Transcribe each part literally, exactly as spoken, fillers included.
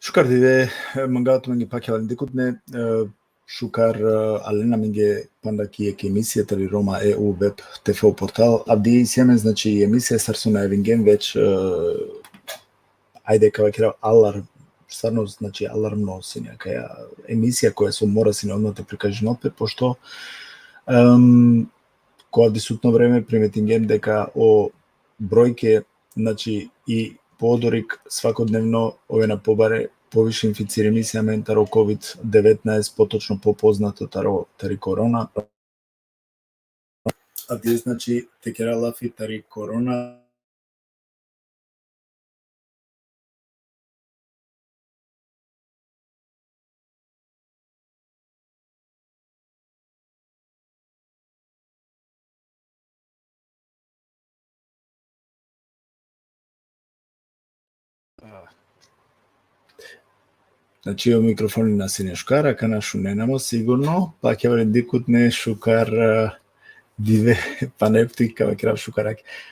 Šukar dive, e, mangava tumenge pakjavalen dikutne, e, šukar, e, alen amenge panda ki jekh emisija tari Roma E U web T V portal. Avdive isi amen, znači, emisija sar so najavingjem već, e, ajde ka vakerav alarm, stvarno, znači, alarmno sine akaja emisija koja so mora sine odma te prikažinel pe, pošto, em, ko avdisutno vreme primetingjem deka o brojke, znači, i podorik svakodnevno ovena pobare, poviše inficirimi si amen taro kovid devetnaest, potočno popoznato taro, tari korona. Avdive, znači, te kera lafi tari korona. A. Znači, o mikrofoni na sine šukar, akana šunena mo sigurno, pa ka vakerav dikutne šukar, e, dive, pana jekh puti ka vakerav šukar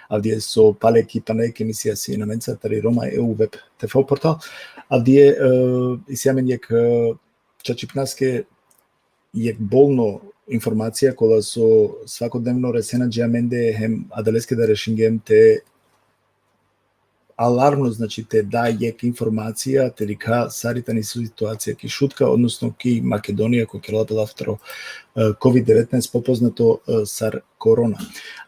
avdive so pale ki pana jekh emisija sine amenca tari Roma E U web T V portal. Avdive, e, isi amen jekh, e, čačipnaske jekh bolno informacija kola so svakodnevno resena dži amende, hem adaleske da rešingjem te alarmno, znači, te da jekh informacija, te dikha sar i tani situacija ki Šutka, odnosno ki Makedonija, ko kerela pe lafi taro, e, kovid devetnaest, popoznato, e, sar korona.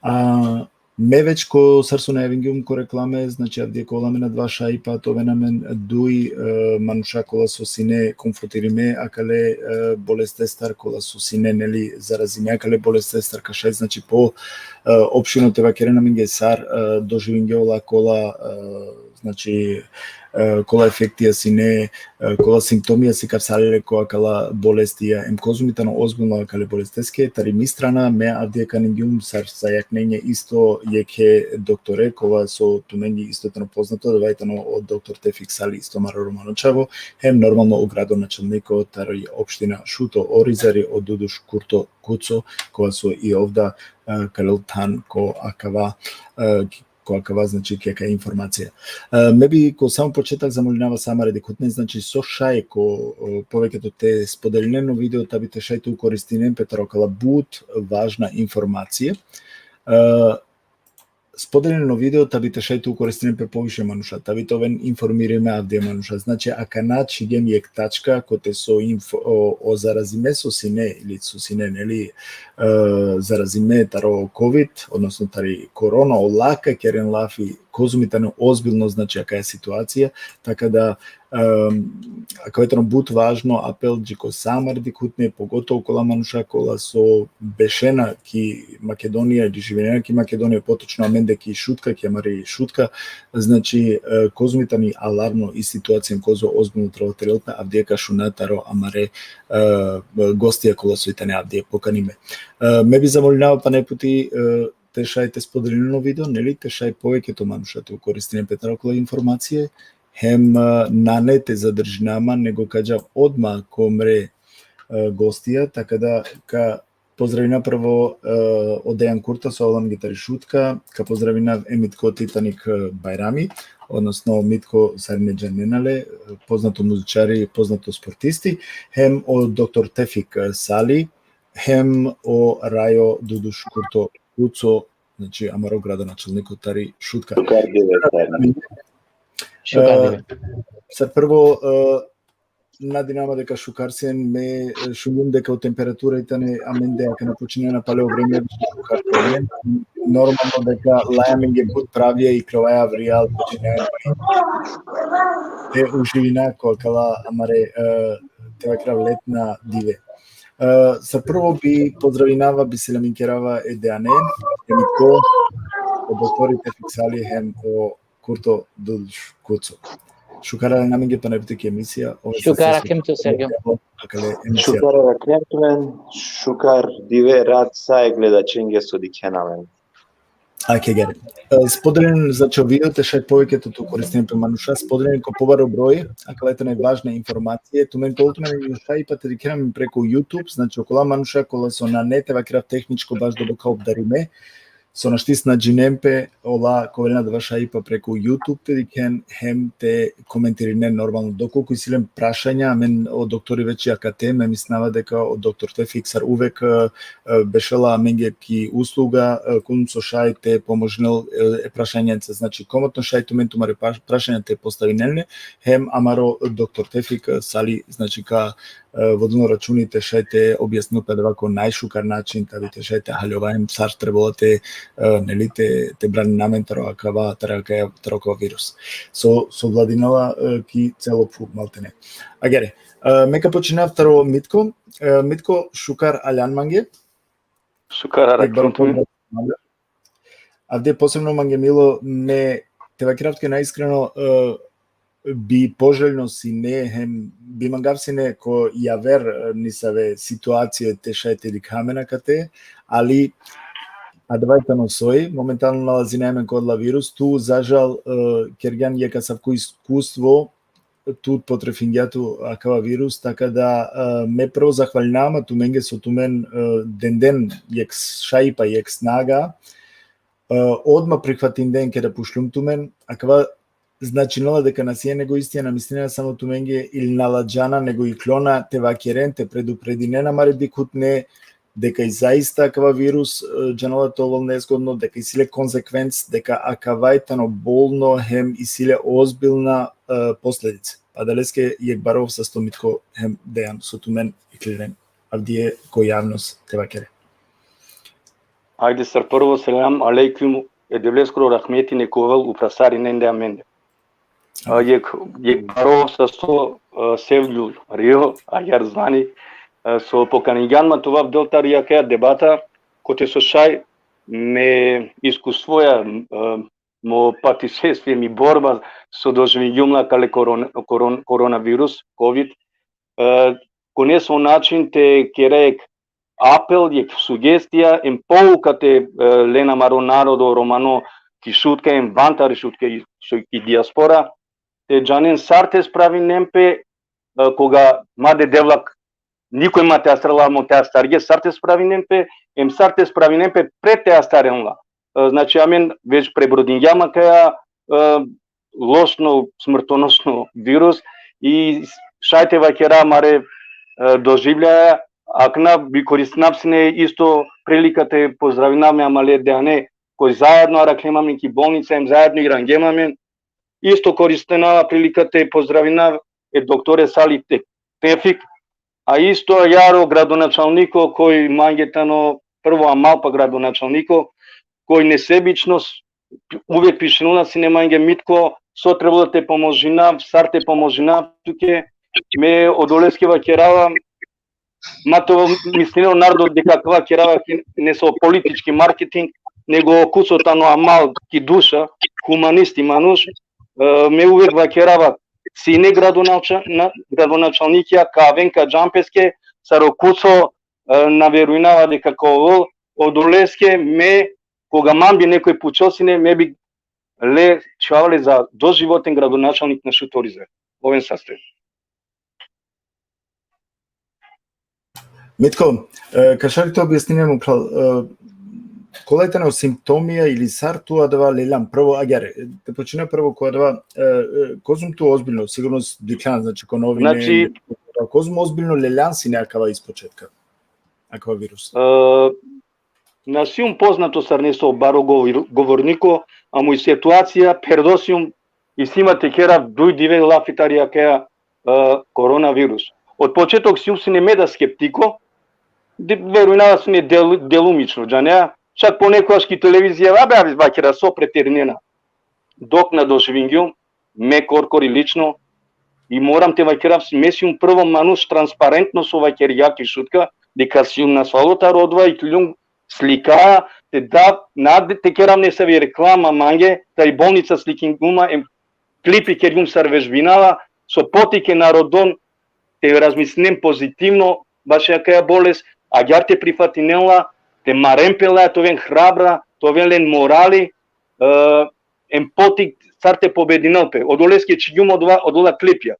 A, me već ko sar so najavingjum ko reklame, znači, avdive ka ovel amen adava šajipa te oven amen duj, e, manuša kola so sine konfrontirime akale, e, bolestestar, kola so sine, neli, zarazime akale bolestestar, ka šaj, znači, po, e, opširno te vakeren amenge sar, e, doživingje ola kola, e, znači, e, kola efektija sine, e, kola simptomija sikavsale le ko akala bolestija, em kozom i tano ozbilno akale bolesteske. Tari mi strana, me avdive ka aningjum sar sajaknenje isto jekhe doktore, kova so tumenge isto tano poznato, adava i tano o doktor Tefik Sali, isto amaro romano čhavo, hem normalno o gradonačalniko tari opština Šuto Orizari, o Duduš Kurto Kuco, kova so i ov da, e, ka lel than ko akava, e, ko akava, znači, ki akaja informacija. E, me bi ko samo početak zamolinava sa amare dikhutne, znači, so šaj ko, e, poveketo te spodelinen o video, ta bi te šaj te ukoristinen pe taro akala but važna informacija. E, spodelinen o video, ta bi te šaj te ukoristinen pe poviše manuša, ta bi te oven informirime avdive manuša. Znači, akana čhigjem jekh tačka kote so info-, o, o zarazime so sine, ili so sine, neli, e, zarazime taro kovid, odnosno tari korona, ola ka keren lafi kozom i tano ozbilno, znači, akaja situacija, taka da, em, akava i tano but važno apel dži ko sa amare dikhutne, pogotovo kola manuša kola so bešena ki Makedonija, ili živinena ki Makedonija, potočno amende ki Šutka, ki amari Šutka, znači, e, kozom i tani alarmno i situacija, kozom ozbilno trebela te rel pe, avdive ka šuna taro amare, e, gostija kola so i tane avdive pokanime. E, me bi zamolinava pana jekh puti, e, te šaj te spodelinen o video, neli, te šaj poveketo manuša te ukoristinen pe taro akala informacija, hem, e, nane te zadržina man, nego ka džav odma ko amare, e, gostija, taka da ka pozdravina prvo, e, o Dejan Kurta, so avela amenge tari Šutka, ka pozdravina e Mitko Titanik, e, Bajrami, odnosno Mitko, sarine džanena le, e, poznato muzičari, poznato sportisti, hem o doktor Tefik, e, Sali, hem o Rajo Duduš Kurto Kuco, znači, amaro gradonačalniko tari Šutka. Šukar dive, Rajo. Šukar dive. E, sar prvo, e, nadinava man deka šukar sien, me, e, šungjum deka o temperatura i tane amende, akana počinena pale o vreme, šukar sien. Normalno deka laja amenge but pravija i krovaja avrijal počinena te uživina ko akala amare, e, te vakerav, letna dive. E, sar prvo bi pozdravinava, bi selaminkerava e Dejane, e Mitko, o doktori Tefik Sali hem o Kurto Duduš Kuco. Šukar alen amenge pana jekh puti ki emisija. Ov šukar arakhem tu, Sergio. Akale emisija. Šukar arakhem tumen, šukar dive, rat sa e gledačenge so dikhena amen. Ake gere. E, spodelinen, znači, o video te šaj poveketo te ukoristinen pe manuša, spodelinen ko pobaro broj, akala i tane važna informacija, tumen ka ovel tumen šajipa te dikhen amen preko YouTube, znači, okola manuša kola so nane, te vakerav, tehničko baš doboka obdarime, so našti snađinen pe, ola ka ovel na adava šajipa preku YouTube te dikhen, hem te komentirinen normalno. Dokolku isi len prašanja, amen o doktori veći akate, me mislinava deka o doktor Tefik sar uvek, e, e, bešela amenge ki usluga, e, kum so šaj te pomožinel, e, e prašanjenca. Znači, komotno šaj tumen tumare pa-, prašanja te postavinen le, hem amaro doktor Tefik, e, sali, znači, ka, e, vodinel računi te šaj te objasnel pe adava ko najšukar način, ta bi te šaj te haljova hem sar trebela te, e, neli, te, te branina amen taro akava, taro akava, taro akava virus. So, so vladinela, e, ki celo phuv, maltene. Agjaar, e, me ka počinav taro Mitko. E, Mitko, šukar aljan mange. Šukar arakhlum tumen. Avdive posebno mange milo, me te vakerav tuke naiskreno, e, bi poželjno sine, hem bi mangav sine ko javer, e, nisave situacije te šaj te dikha amen akate, ali adava i tano soj, momentalno nalazinaja amen ko adala virus, tu, za žal, e, kergjan jekh asavko iskustvo, tut potrefingja tu akava virus, taka da, e, me prvo zahvalinava man tumenge so tumen, e, denden jekh šajipa, jekh snaga, e, odma prihvatinen keda pučljum tumen, akava značinela deka na sien egoistija, na mislinena samo tumenge ili na ladžana, nego iklona te vakeren, te predupredinena amare dikhutne, deka i zaista akava virus, e, džanela te ovel nezgodno, deka isi le konsekvenc, deka akava i tano bolno, hem isi le ozbilna, e, posledica. Pa adaleske jekh baro sasto Mitko hem Dejan so tumen iklinen avdive ko javnost te vakeren. Ajde, sar prvo, selam alejkum, e Devleskoro rahmeti neka ovel upral sarinende amende. A, jekh, jekh baro sasto, e, Sevljul Rio, agjaar zvani, e, so pokaningjan man te ovav del tari akaja debata, kote so šaj me iskustvo, e, mo patisestvie, mi borba so doživingjum la kale koron-, koron-, koronavirus, kovid, e, ko neso način te kera jekh apel, jekh sugestija, em pouka te, e, len amaro narodo romano ki Šutka, em van tari Šutka, i, so ki dijaspora, te džanen sar te spravinen pe, e, koga ma de Devla nikoj ma te astarela, mo te astargje, sar te spravinen pe, em sar te spravinen pe pred te astaren la. E, znači, amen već prebrodingjam akaja, e, lošno, smrtonosno virus i šaj te vakera amare, e, doživljaja, akana bi koristinav sine isto prilika te pozdravinav me amale dejane, koj zaedno arakhlem amen ki bolnica, em zaedno irangjum amen. Isto koristinava prilika te pozdravinav e doktore Sali Te-, Tefik, a isto agjaar o gradonačalniko, koj mange tano prvo amal pa gradonačalniko, koj nesebično s-, uvek pišinela sine mange: Mitko, so trebela te pomožinav, sar te pomožinav tuke. Me odoleske vakerava, ma te mislinel o narodo deka kava vakerava ki neso politički marketing, nego kuco tano amal ki duša, humanisti manuš. E, me uvek vakerava, sine gradonača-, na-, gradonačalnikija ka aven ka džan peske, sar o kuco, e, na verujnava deka ka ovel, odoleske me, koga man bi nekoj pučel sine, me bi le čhava le za doživoten gradonačalnik na Šuto Orizari. Oven saste. Mitko, e, ka šaj te objasnine man, e, kola i tano simptomija ili sar tu adava leljan? Prvo, agjaar, te počina prvo ko adava, e, e, kozom tu ozbiljno, sigurno s-, dikhlan, znači, ko novine, znači, kozom ozbiljno leljan sine akava ispočetka, akava virus? E, na sijum poznato sar neso baro govor-, govorniko, amo i situacija, pherdo sijum, isi ma te kera duj dive lafi tari akaja, e, koronavirus. Od početok sijum sine me da skeptiko, de-, verujnava sine del-, delumično, džanea, čak ponekogaš ki televizija, abe, abe, vakera so preterinena. Dok na doživingjum, me korkori lično, i moram te vakerav, me sijum prvo manuš transparentno so vakergja ki Šutka, deka sijum nasvalo taro odova, iklum slika, te da, na de-, te kerav nesavi reklama mange, tari bolnica slikingjum ma, em klipi kergjum sar vežbinava, so potikhe narodon te razmislinen pozitivno baši akaja bolest, agjaar te prifatinen la, te maren pe la, te oven hrabra, te oven len morali, e, em potik sar te pobedinel pe. Odoleske čhigjum odola, odola klipja.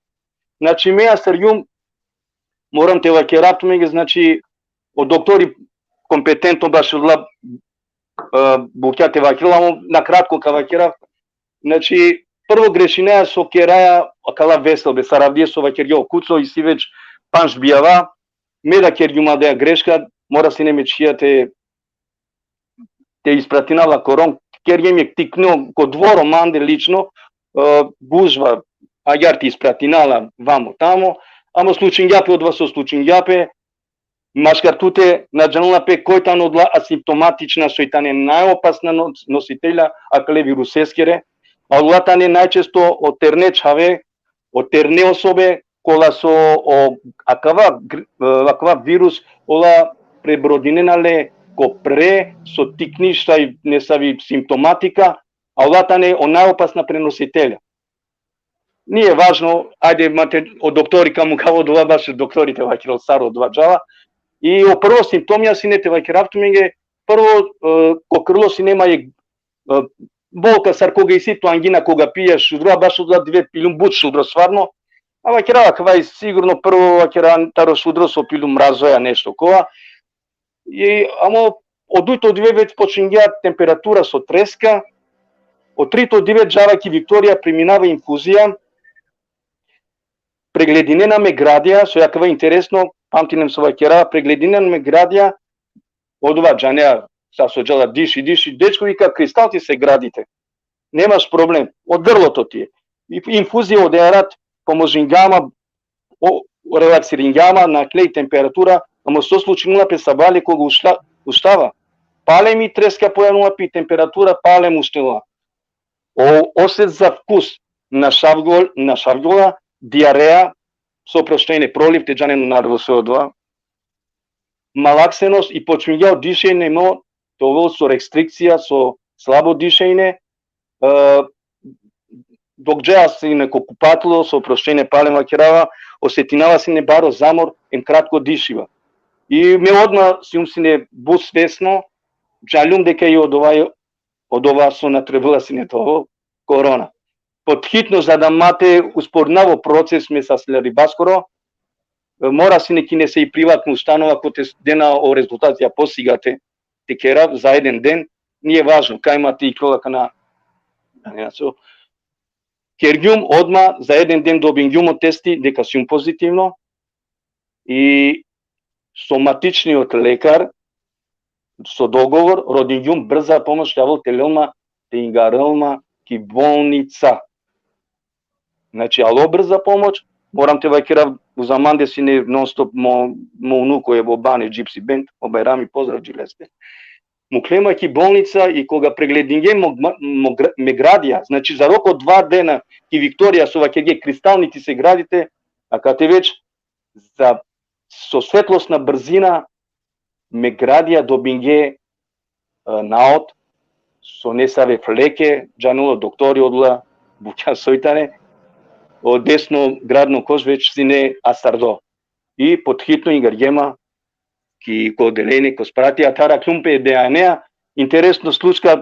Znači, me astargjum, moram te vakerav tumenge, znači, o doktori kompetentno baši odola e, bukja te vakerav, amo nakratko ka vakerav. Znači, prvo grešinaja so keraja akala veselbe, sar avdive so vakergja o Kuco, isi već pandž bijava, me da kergjum adaja greška, mora sine me čhija te, te ispratina la koron, kergjum jekh tikno ko dvoro mande lično, e, gužva, agjaar te ispratina la vamo tamo, amo slučingja pe odova so slučingja pe, maškar tute na džanela pe koj tane odola asimptomatična soj tane najopasna nos-, nositelja akale viruseskere, a odola tane najčesto o terne čhave, o terne osobe, kola so o akava gr-, e, akava virus, ola prebrodinena le ko pre, so tikni šaj nesavi simptomatika, a ola tane o najopasna prenositelja. Nije važno, ajde, ma te, o doktori ka mukhav, odova baš doktori te vakerel sar odova džala. I o prvo simptomija sine te vakerav tumenge, prvo, e, ko krlo sine ma jekh, e, bolka sar koga isi tu angina, koga pija šudro, a baš odola dive piljum but šudro stvarno. A vakerav, akava i sigurno prvo vakerav taro šudro so piljum mrazoja nešto kova. I, amo, o dujto dive već počingja temperatura so treska, o trito dive džava ki Viktorija, priminava infuzija, pregledinena me gradija, so akava interesno, pamtinen so vakerav, pregledinena me gradija, odova džanea, sa so džala diši, diši, dečko, vika, kristal ti se gradi te. Nemaš problem, o grlo to ti je. I infuzija odoja rat pomožingja ma, o, relaksiringja ma, nakhle i temperatura, amo so slučinela pe sabale koga ušta-, uštava. Palem i treska pojanela pe i temperatura palem uštela. O oset za vkus našavgol-, našavgola, diareja, so proštenje, proliv, te džanen o narodo so odova, malaksenost i počmingja o dišenje mo, te ovel so restrikcija, so slabo dišenje, e, dok džaja sine ko kupatlo, so proštenje palem vakerava, osetinava sine baro zamor, em kratko dišiba. I me odma sijum sine but svesno, džaljum deka i odova, odova so na trebela sine te ovel, korona. Podhitno, za da ma te usporinav o proces me sa slaribaskoro, e, mora sine ki nesave privatno ustanova kote s-, dena o rezultatija posigate, te kerav za eden den, nije važno, kaj ma te ikljola akana, ne znam so. Kergjum odma, za eden den dobingjum o testi deka sijum pozitivno, i so matični lekar, so dogovor, rodingjum brza pomoć te avel te lel ma, te ingarel ma ki bolnica. Znači, alo brza pomoć, moram te vakerav, uza mande sine non-stop mo, mo unuko, evo, Bane, Gypsy Band, o Bajrami, pozdrav dži leste. Mukhle ma ki bolnica i koga pregledingje mo, mo, mo gra-, me gradija, znači, za rok o dva dena ki Viktorija so vakergje kristalni ti se gradi te, akate već za so svetlosna brzina me gradija dobingje, e, naot, so nesave fleke, džanela o doktori odola, bukja soj tane, o desno gradno koš već sine astardo. I podhitno ingargje ma ki ko odelenie, ko sprati, a taro kljum pe dejanea, interesno slučka,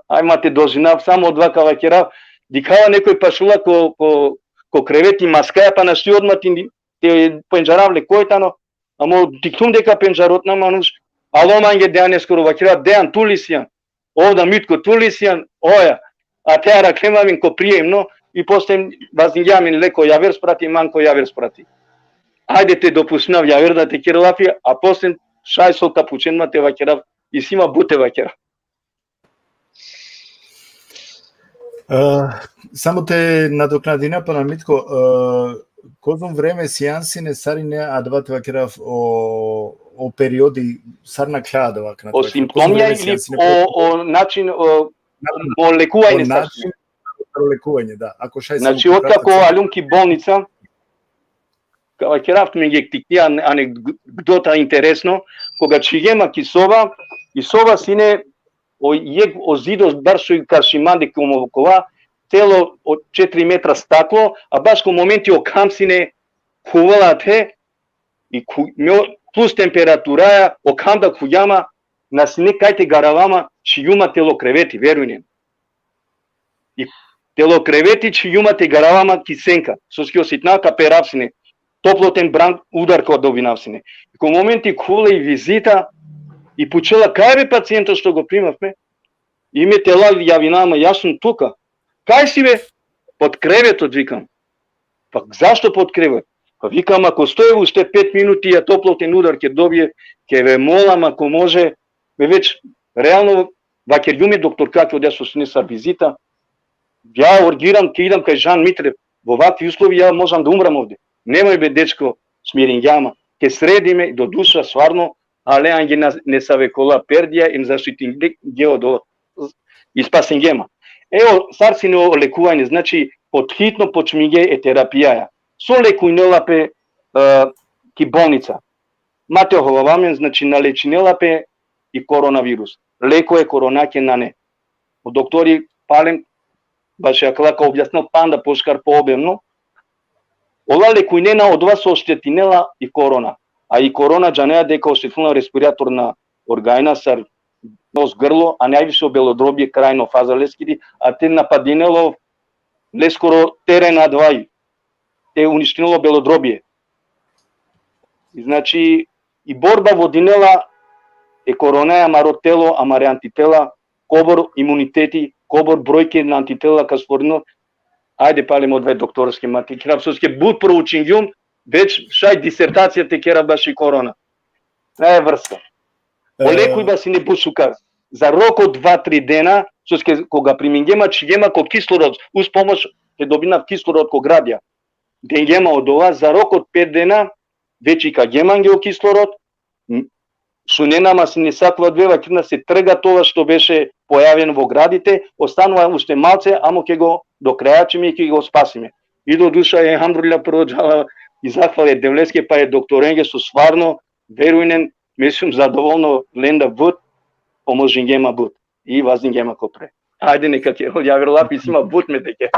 aj ma te dožinav, samo odova ka vakerav, dikhava nekoj pašula ko, ko, ko kreveti maskaja, pa našti odma te, te pendžarav le koj tano, amo dikhlum deka pendžarotna manuš, alo mange dejaneskoro, vakera: Dejan, tu li sian? Ov da: Mitko, tu li sian? Oja. A te arakhle ma amen ko prijemno, i posle vazdingja amen le ko javer sprati, man ko javer sprati. Ajde te dopustinav javer da te kera lafi, a posle šaj so ka pučen ma te vakerav, isi ma but te vakerav. E, samo te nadoknadina pana, Mitko, e, kozom vreme sian sine sarine adava, te vakerav, o, o periodi, sar nakhla adava, kana te vakerav, kozom vreme sian sine, o, o način, o, o lekuvanje, o način, o lekuvanje, da. Ako šaj, znači, samo otkako aljum ki bolnica, ka vakerav tumenge jekh tikni an-, anegdota interesno, koga čhivgjem ma ki soba, i soba sine o jekh o zido baš so i karši mande ko mo kova, celo o četiri metra staklo, a baš ko momenti o kham sine khuvela te, i khu-, me o, plus temperaturaja, o kham da khuvgjam ma, na sine kaj te garava ma, čhivgjum ma telo kreveti, verujnen. I telo kreveti čhivgjum ma te garava ma ki senka, soske osetinava ka perav sine, toplo ten bran udar ka dobinav sine. I ko momenti khuvela i vizita, И пучела: „Кај бе пациентот што го примавме?“ „Име, тела, јавина, ама јас сум тука.“ „Кај си бе?“ „Под креветот“, викам. „Па зашто под кревет?“ „Па“, викам, „ако стоев уште пет минути, ја топлотен удар ќе добие, ќе ве молам, ако може.“ Ме веќе реално вакерѓуме доктор Каки одеа со сне са визита. Ја оргирам, ќе идам кај Жан Митрев. „Во вакви услови ја можам да умрам овде.“ „Немој бе, дечко“, смирингјама. „Ќе средиме, до душа, стварно, але ангена не савекола пердија им заштитинге од ова и спасингема.“ Ево, сар сине о лекување, значи, подхитно почмиге е терапијаја. Со лекујнела пе, е, ки болница. Матео Ховавамен, значи, налечинела пе и коронавирус. Леко е коронаке на не. О доктори Палем, баш ја клака објаснил панда пошкар пообемно. Ола лекујнена од ова со оштетинела и корона. А и корона џанеа дека оштетинела респираторна органа, сар нос, грло, а највише о белодробје, крајно фаза лескири, а те нападинело лескоро терен адвај, те уништинело белодробје. И, значи, и борба водинела е коронаја амаро тело, амаре антитела, кобор имунитети, кобор бројке на антитела ка створено. Ајде, палем од две докторски мати, керав соске бут проучингјум, веќе шај дисертација те керав баш и корона. Не е врска. Е, олекујба сине бут шукар. За рок од два-три дена, соске кога примингема, чигема ко кислород, уз помош ќе добинав кислород ко градија. Денгема од ова, за рок од пет дена, веќе ка геманге о кислород, м, шунена, ама сине сакува две вакирна се трга тоа што беше појавен во градите, останува уште малце, амо ќе го до крајачиме и ќе го спасиме. И до душа е хамдрулја прво џала и захвале Девлеске, па е докторенге со стварно, верујнен, ме сум задоволно ленда бут, поможингема бут. И вазингема ко пре. Ајде, нека ќе, ја верла писма бут ме дека.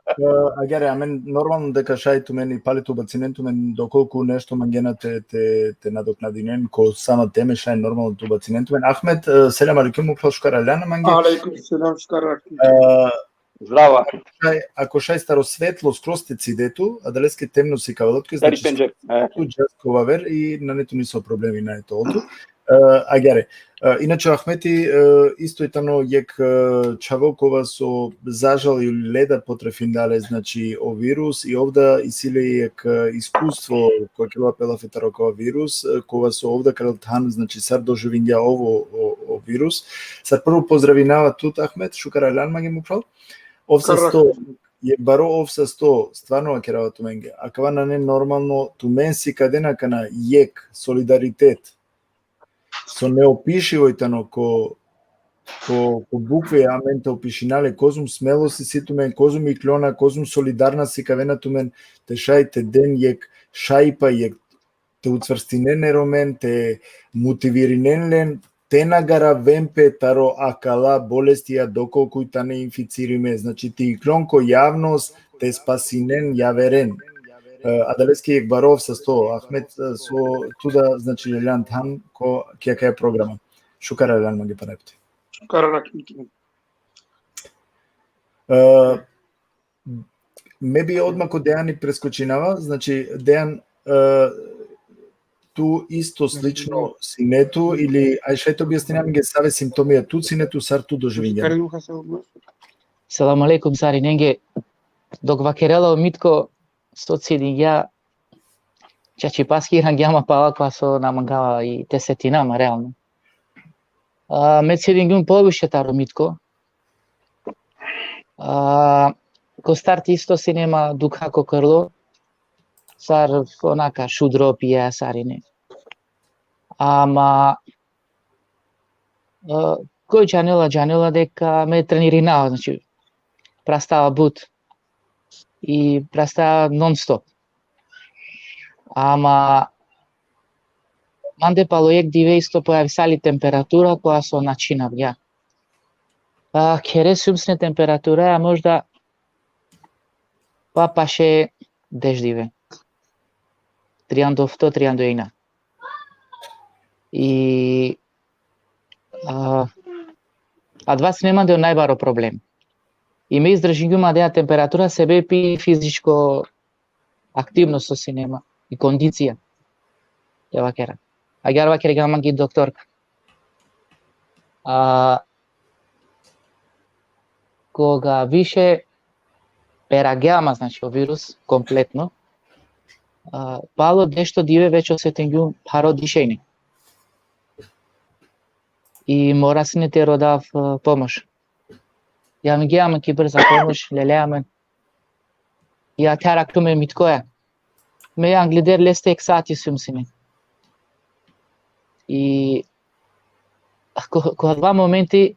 Е, agjar, amen normalno deka šaj tumen i pali tu bacinen tumen dokolku nešto mangena te, te, te nadoknadinen ko sama teme, šaj normalno tu bacinen tumen. Ahmet, e, selam alejkum, upral šukar aljan mange. Alejkum selam, šukar aljan. E, zdravo, Ahmet. Šaj, ako šaj staro svetlo skroz te cide tu, adaleske temno si kavelotke, znači, tu džas ko vaver i nane tu niso problemi, nane to tu. E, agjar. E, inače, Ahmeti, e, isto i tano jek, e, čhavo kova so zažal i leda potrefindale, znači, o virus, i ovda isi le jek, e, iskustvo koja kerela pe lafi taro kova virus, e, kova so ovda kerel than, znači, sar doživingja ovo, o, o virus. Sar prvo pozdravinava tut, Ahmet, šukar aljan mange, upral. Ov sasto, jek baro ov sasto, stvarno vakerava tumenge. Akava nane normalno, tumen sikadena akana jek solidaritet so neopišivo i tano ko, ko, ko bukve, amen te opišina le, kozum smelost isi tumen, kozum ikljona, kozum solidarna sikavena tumen, te šaj te den jek šajpa, jek te ucvrstinen e Romen, te motivirinen len, te na garaven pe taro akala bolestija dokolku i tane inficirime, znači, te iklon ko javnost, te spasinen javeren. E, adaleske jek baro ov sasto, Ahmet, e, so tu da, znači, leljan than ko ki akaja programa. Šukar aljan mange pana pti. Šukar aljan mange. E, me bi odmah ko Dejani preskočinava, znači, Dejan, e, tu isto slično sine tu ili, aj šaj te objasnina mange save simptomija tu sine tu, sar tu doživingja? Selam alejkum sarinenge. Dok vakerela o Mitko, so cidingja, čačipaski irangjama pala kova so na mangava i te setinama realno. A, me cidingjum poviše taro Mitko. A, ko start isto sine ma dukha ko krlo, sar onaka šudro pija sarine. Ama, a, koj džanela, džanela deka me trenirinava, znači, prastava but i prastava non stop. Ama mande palo jek dive isto pojavisali temperatura koja so na čhinavgja. Pa khere sum sine temperatura, a možda pa paše deš dive. Trianda ofto, trianda ejna. I, a, adava sine mande o najbaro problem. I me izdržingjum adaja temperatura sebepi fizičko aktivnost so sine ma i kondicija. Te vakera. Agjar vakergja mange i doktorka. A, koga više peragea ma, znači, o virus kompletno, a, palo dešto dive već osetingjum pharo dišenje. I mora sine te rodav, a, pomoš. Javingea amen ki brza pomoš, lelea amen. I atëherë aktu me mitkoja. Me anglider leste ek sati sum sine. I ko, ko adava momenti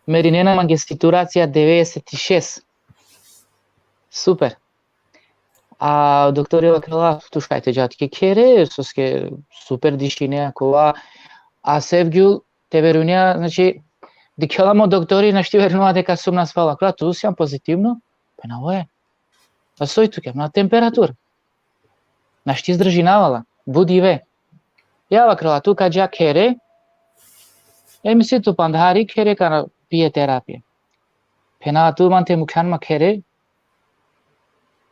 merinena mange situacija devedeset i šest. Super. A doktori vakerela: tu šaj te dža tuke khere, soske super dišine akava. A Sevgjul, te verujnea, znači, dikhela ma o doktori, našti verujnela deka sum naspala. Vakerela: tu sian pozitivno? Phena: oje. A soj tuke? Phena: temperatura. Našti izdržinava la but dive. Ja, vakerela, tu ka dža khere, em isi tu pandhari, khere ka pije terapija. Phena: tu man te mukhan ma khere,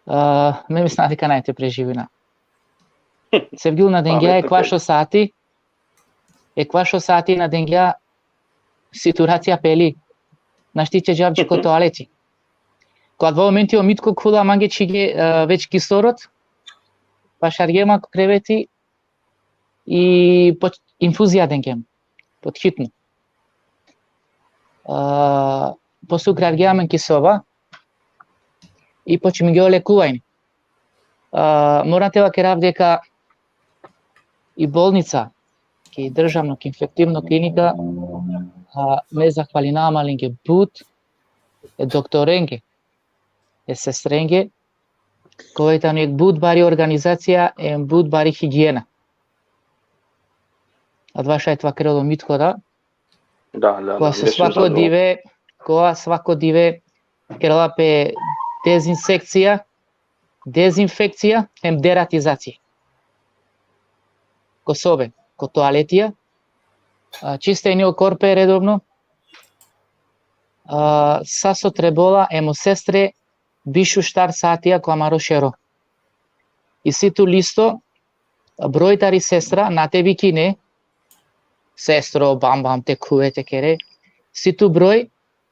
a, me misna deka naj te preživina. Sevgjul, na dengja ekvaš o sati, ekvaš o sati na dengja situacija peli. Našti te džav dži ko tualeti. Ko adava momenti o mitko khula mange čhige, e, već ki sorot, pašargje ma ko kreveti i po, infuzija dengje ma. Pod hitno. A, posle ugrargja amen ki soba i počmingja o lekuvanje. A, mora te vakerav deka i bolnica, ki državno, ki infektivno klinika, a, me zahvalinava ma lenge but, e doktorenge, e sestrenge, kova i tano jekh but bari organizacija, em but bari higiena. Adava šaj te vakerel o mitko, da? Da, da, da. Kova so svako dive, kova svako dive kerela pe dezinsekcija, dezinfekcija, em deratizacija. Ko sobe, ko tualetija, a, čistenie o korpe redovno, a, sa so trebola, em o sestre biš u štar satija ko amaro šero. Isi tu listo, broj tari sestra, na te vikine, sestro, bam, bam, te khuve, te khere. Isi tu broj,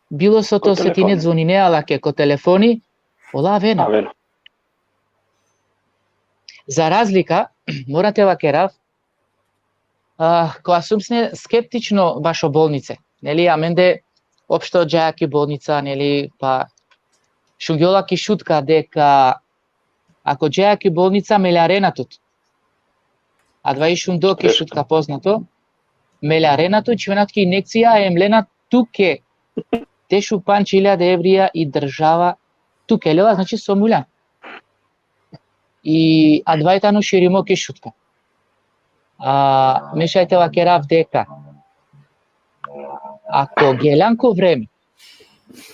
bilo so te osetine, zvonine lake ko telefoni, ola avena. Avena. Za razlika, mora te vakerav, a, kova sum sine skeptično bašo bolnice. Neli, amende opšto džaja ki bolnica, neli, pa šungjola ki Šutka deka ako džaja ki bolnica, melarena tut. Adava i šundo ki Šutka poznato. Melarena tut, čhivena tuke injekcija, em lena tuke dešupandž iljade evrija i država tuke lela, znači so muljan. I adava i tano širimo ki Šutka. A, me šaj te vakerav deka ako geljan ko vreme,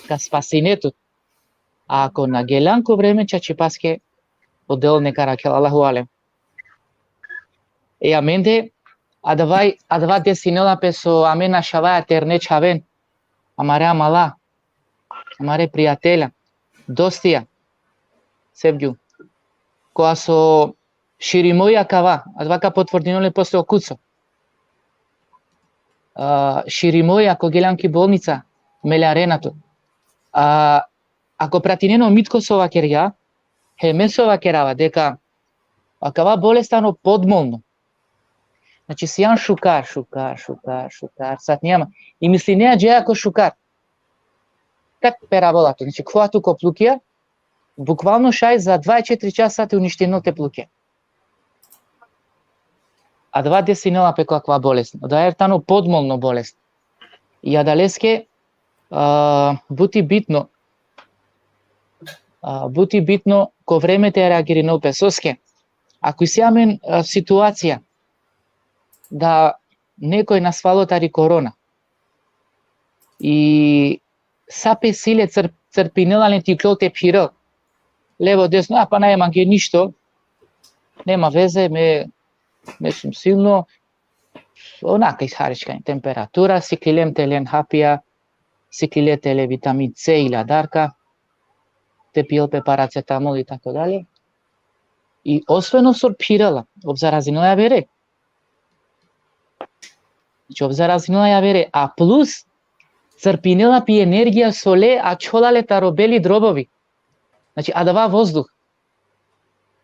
ka spasine tut. A ako na geljan ko vreme, čačipaske o Del neka arakhel, Allahu alem. E amende, adava, adava desinela pe so amen našavaja terne čhaven, amare amala, amare prijatelja, dostija, Sevgjul. Kova so širimo i akava, adava ka potvrdinol le posle o Kuco. A, širimo i ako geljan ki bolnica, melarena tut. A, ako pratinena o mitko so vakergja, he me so vakerava, deka akava bolest tano podmolno. Znači, sian šukar, šukar, šukar, šukar, satnija ma. I mislinea džaja ko šukar. Tak peravola tu, znači, khuva tu ko plukija, bukvalno šaj za dvadeset četiri časa te uništinel te plukija. Adava desinela pe ko akava bolest. Adava tano podmolno bolest. I adaleske, a, but i bitno, a, but i bitno ko vreme te reagirinel pe, soske ako isi amen, a, situacija da nekoj nasvalo tari korona i sa pe sile cr-, crpinela len te iklol te phirel levo desno, a pa naj mange ništo, nema veze, me, me sum silno, onaka isharička temperatura, siklilem te len hapija, siklile te le vitamin C ili adarka, te pijel pe paracetamol i tako dalje. I osvojeno sor phirela, ov zarazinela javere. Znači, ov zarazinela javere, a plus Crpinela pi energija so le ačhola le taro beli drobovi. Znači, adava vozduh.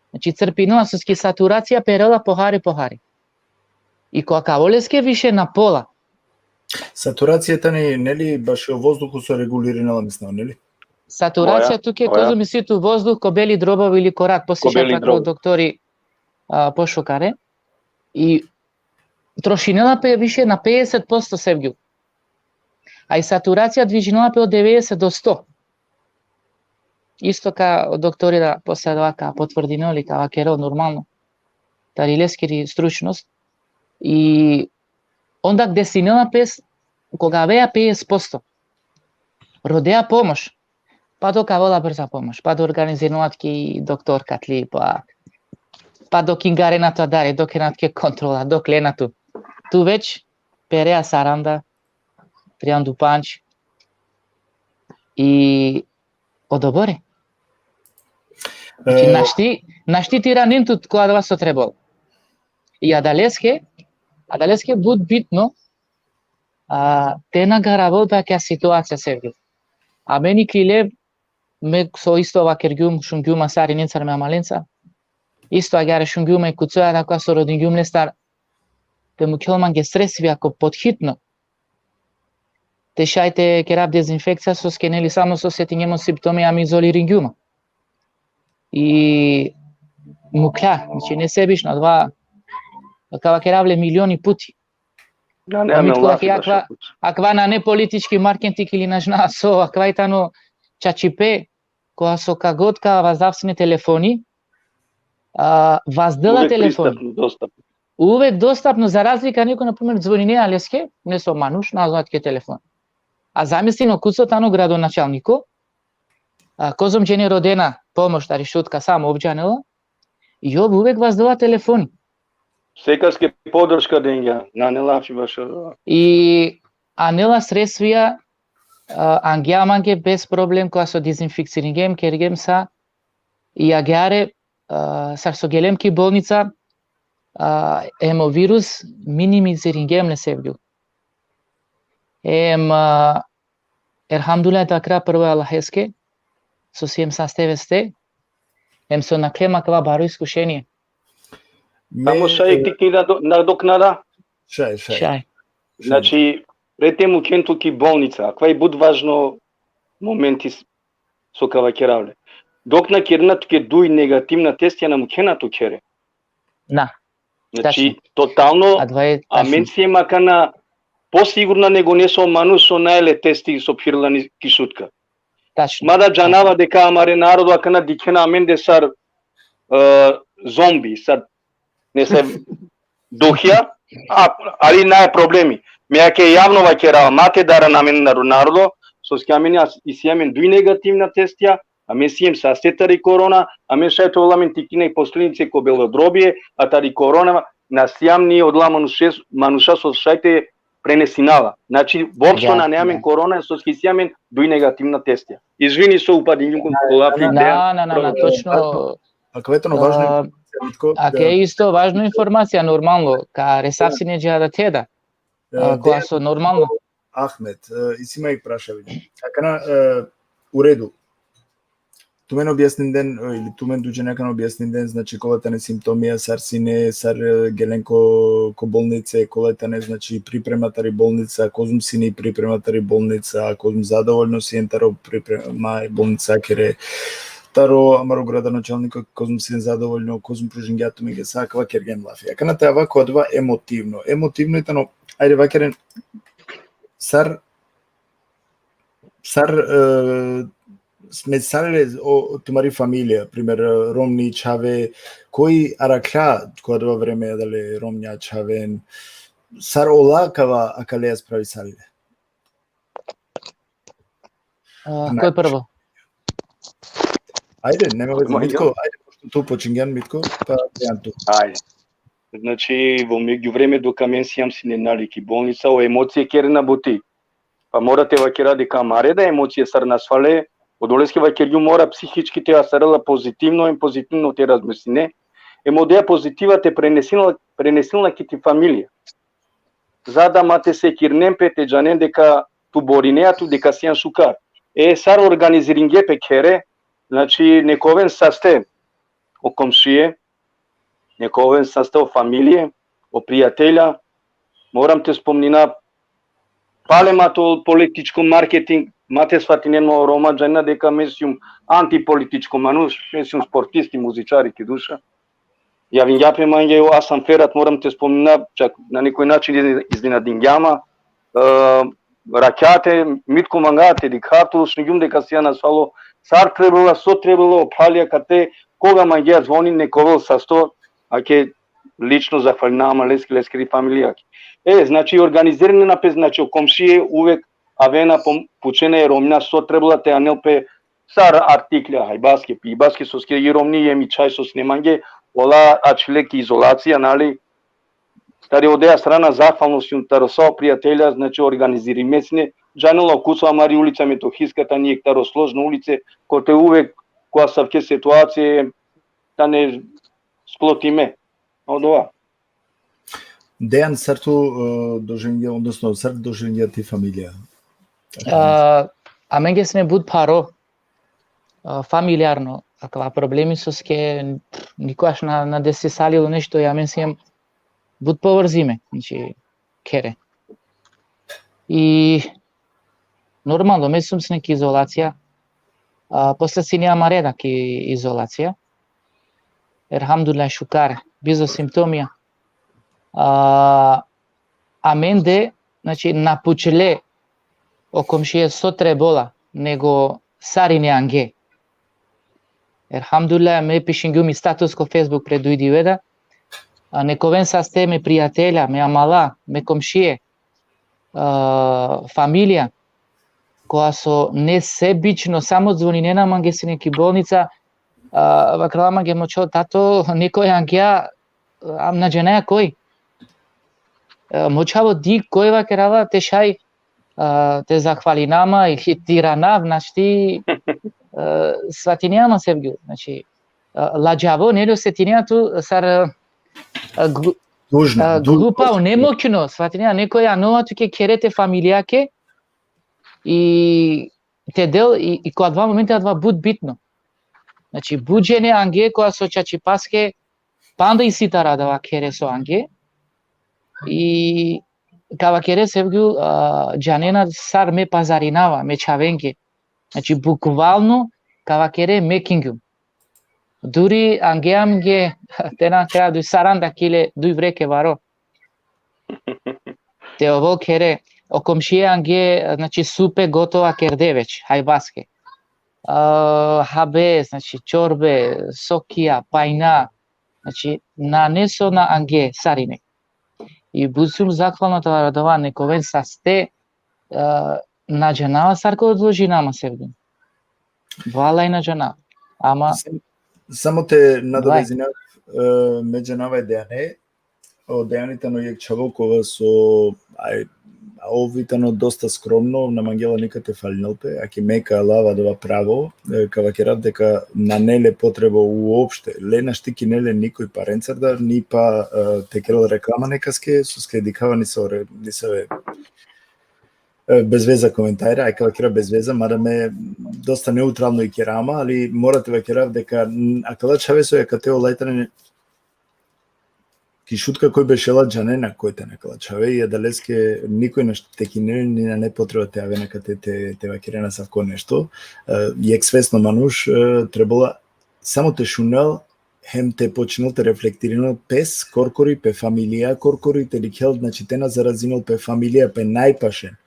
Znači, crpinela, soske saturacija perela pohari, pohari. I ko akava leske više na pola. Saturacija tani, neli, bašo vozduhu so regulirinela, mislinava, neli? Saturacija tuke, kozom isi tu vozduh ko beli drobovi ili ko rak, posle šaj, doktori, a, pošukare. I trošinela pe više na pedeset posto, Sevgju. A i saturacija dvižinela pe od devedeset do sto. Isto ka doktori da posle adava ka potvrdinel ili ka vakerel normalno tari leskiri stručnost. I onda desinela pe, koga avea pedeset posto, rodea pomoš, pa dok avela brza pomoš, pa da organizirinela tuke i doktor katli, pa, pa dok ingarena tu adari, dok ena tuke kontrola, dok lena tu. Tu već perea saranda, trianda u pandž. I odobore. Znači, e, našti, našti te iranen tut ko adava so trebol. I adaleske, adaleske but bitno, a, te na garavol pe akaja situacija, Sergio. Amen iklile, me so isto vakergjum, šungjum sarinencar, me amalenca. Isto agjaar šungjum e kucoja, da koga so rodingjum lestar, te mukhel mange sredstvija ko podhitno. Te šaj te kerav dezinfekcija, soske, neli, samo so setingjum o simptomi, amen izoliringjum. I mukhlja, znači, nesebično, adava, ka vakerav le milioni puti. Nane, amen lafi akava, akava nane politički marketing ili na džanav so, akava i tano čačipe, koga so ka god ka vazdav sine telefoni, a, vazdela telefoni. Uvek pristupno, dostupno. Uvek dostupno, za razlika neko, na primer, dzoninea leske, neso manuš, na zvat ke telefon. A zamislin, o kuco tano gradonačalniko, a, kozom džene rodena pomoš tari Šutka, samo ov džanela, i ov uvek vazdela telefoni. Sekaske podrška dengja, nane lafi bašo. I anela sredstvija, a, angja mange bez problem, koga so dezinficiringjem, kergjem sa, i agjaar, a, sar so gelem ki bolnica, a, em o virus minimiziringjem le, Sevgju. Em, a, elhamdulillah, dakra prvo Allaheske, so siem saste veste, em so nakhlem akava baro iskušenie. Samo šaj, e, tikni nado-, nadoknada. Šaj, šaj. Šaj. Znači, pred te mukhen tu ki bolnica, akava i but važno momenti s-, so ka vakerav le. Dok na kerena tuke duj negativna testija, na mukhena tu khere. Na. Znači, tačno. Totalno, adava e, tačno, amen siem akana posigurna nego neso manuš so nae le testi so phirela ni ki Šutka. Tačno. Mada džanava deka amare narodo akana dikhena amende sar, e, zombi, sar nese duhija, a, ali nae problemi. Me ake javno vakerav, ma te daran amendar o narodo, soske amen as-, isi amen duj negativna testija, amen siem saste tari korona, amen šaj te ovel amen tikni posledice ko belo drobie, a tari korona na sijam ni odola manušes-, manuša so šaj te prenesinela. Znači, voopšto nane amen korona, soske isi amen duj negativna testija. Izvini so upadingjum ko lafi. Na, na, na, na, točno. Akava i tano važno, a, informacija, Mitko. Akava i isto važno informacija, normalno, ka resav sine džadat te da. E, a, koga so normalno. Ahmet, e, isi ma jekh prašanje. Akana, e, u redu. Tumen objasninden, e, ili tumen duj džene akana objasninden, znači, kola tane simptomija, sar sine, sar, e, gelen ko, ko bolnice, kola tane, znači, priprema tari bolnica, kozom sine i priprema tari bolnica, kozom zadovoljno sien taro priprema e bolnicakere, taro amaro gradonačalniko, kozom sien zadovoljno, kozom pružingja tumenge, sa akava kergjem lafi. Akana te ava ko adava emotivno. Emotivno i tano, ajde vakeren, sar, sar, e, smesalile o, tumari familija, primer, romni čhave, koj arakhla ko adava vreme adale romnja čhaven, sar ola akava akaleja spravisalile? A, znači, koj prvo? Ajde, nema veze, Mitko, ajde, pošto tu počingjan, Mitko, pa Dejan tu. Ajde. Znači, vo međuvreme dok amen sijam sine, nali, ki bolnica, o emocije kerena buti. Pa mora te vakera deka amare da emocije sar nasvale, odoleske vakergjum mora psihički te astarela pozitivno, em pozitivno te razmisline, em odeja pozitiva te prenesinela, prenesinela ki ti familija. Za da ma te sekirnen pe, te džanen deka tu borinea tu deka sian šukar. E sar organiziringe pe khere, znači, nek oven saste o komšie, nek oven saste o familije, o prijatelja, moram te spomnina, pale ma to političko marketing, ma te svatinen ma o Roma, džanena deka me sium antipolitičko manuš, me sium sportisti, muzičari ki duša. Javingja pe mange o Hasan Ferat, moram te spomnina, čak na nekoj način iznenadingja ma, e, rakjate, Mitko, manga te dikhav tu, šungjum deka sian asfalo, sar trebela, so trebela, o phralja kate, koga mangea zvoni, nek ovel sasto, ake lično zahvalina ma leske, leskiri familijake. E, znači, organizirina pe, znači, o komšie uvek avena, pom-, pučena e Romnja so trebela te anel pe, sar artiklja, hajbaske, pibaske, soske i Romni em i čhaj so sine mange, ola ačhile ki izolacija, nali, tari odeja strana zahvalno sium taro sa o prijatelja, znači, organizirime sine, džanela o kuco, amari ulica Metohiska tani jekh taro složno ulice, kote uvek ko asavke situacije tane splotime. Odova. Dejan, sar tu, e, doživingja, odnosno sar doživingja ti familija? A, amenge sine but pharo, a, familijarno akava problemi, soske nikogaš na, na desisalilo nešto, i amen siem but povrzime, znači, khere. I normalno, me sium sine ki izolacija, a, posle sine amare da ki izolacija. Elhamdulillah, šukar, bizo simptomija. A, amende, znači, na pučle o komšie so trebola, nego sar ine ange. Elhamdulillah, me pišingjum i status ko Facebook pre duj dive da, a, nek oven saste me prijatelja, me amala, me komšie, a, familija, koja so nesebično samo zvoninena mange sine ki bolnica, a, vakerela mange: Mo čhavo, tato, nekoj angea, a, na džanaja koj. A, mo čhavo, di koj vakerava, te šaj, a, te zahvalina ma ili te irana ma, našti, a, svatinea ma, Sevgjul. Znači, a, ladžavo, neli, osetinea tu sar, a, glu-, Dužno, a, dužno. Glupa, nemoćno, svatinea, nekoj anela tuke khere, te familijake, i te del, i, i ko adava momente adava but bitno. Znači, but džene ange koja so čačipaske panda isi taro adava khere so ange, i ka vakere, Sevgjul, a, džanena sar me pazarinava me čhavenge. Znači, bukvalno ka vakere mekingjum. Duri ange amenge, te na kera, duj saranda kile, duj vreke baro. Te ovel khere, o komšie ange, znači, supe gotova kerde već, hajbaske. A, habe, znači, čorbe, sokija, pajna, znači, nane so na ange, sar ine. I but sium zahvalno taro adava, nek oven saste, a, na džanava sar ka odložina ma, Sevgjul. Valaj na džanava. Ama sam-, samo te nadovezinav, e, me džanava e Dejane, o Dejani tano jekh čhavo kova so, aj, a ov i tano dosta skromno, na mangela nikad te falinel pe, a ki me ka lav adava pravo, e, ka vakerav deka nane le potreba uopšte, le našti ki nele nikoj parencar da, ni pa, e, te kerel reklama nekaske, soske dikhava nisave, nisave, e, bezveza komentara, aj ka vakerav bezveza, mada me dosta neutralno i kerama, ali mora te vakerav deka, n-, akala čhave so akate, ola i tane ki Šutka, koj bešela, džanena koj tane akala čhave, i adaleske nikoj našti te kinel, ni nane potreba te aven akate te, te, te vakerena asavko nešto. E, jekh svesno manuš, e, trebela samo te šunel, hem te počinel te reflektirinel pes korkori, pe familija korkori, te dikhel, znači, te na zarazinel pe familija, pe najpašen.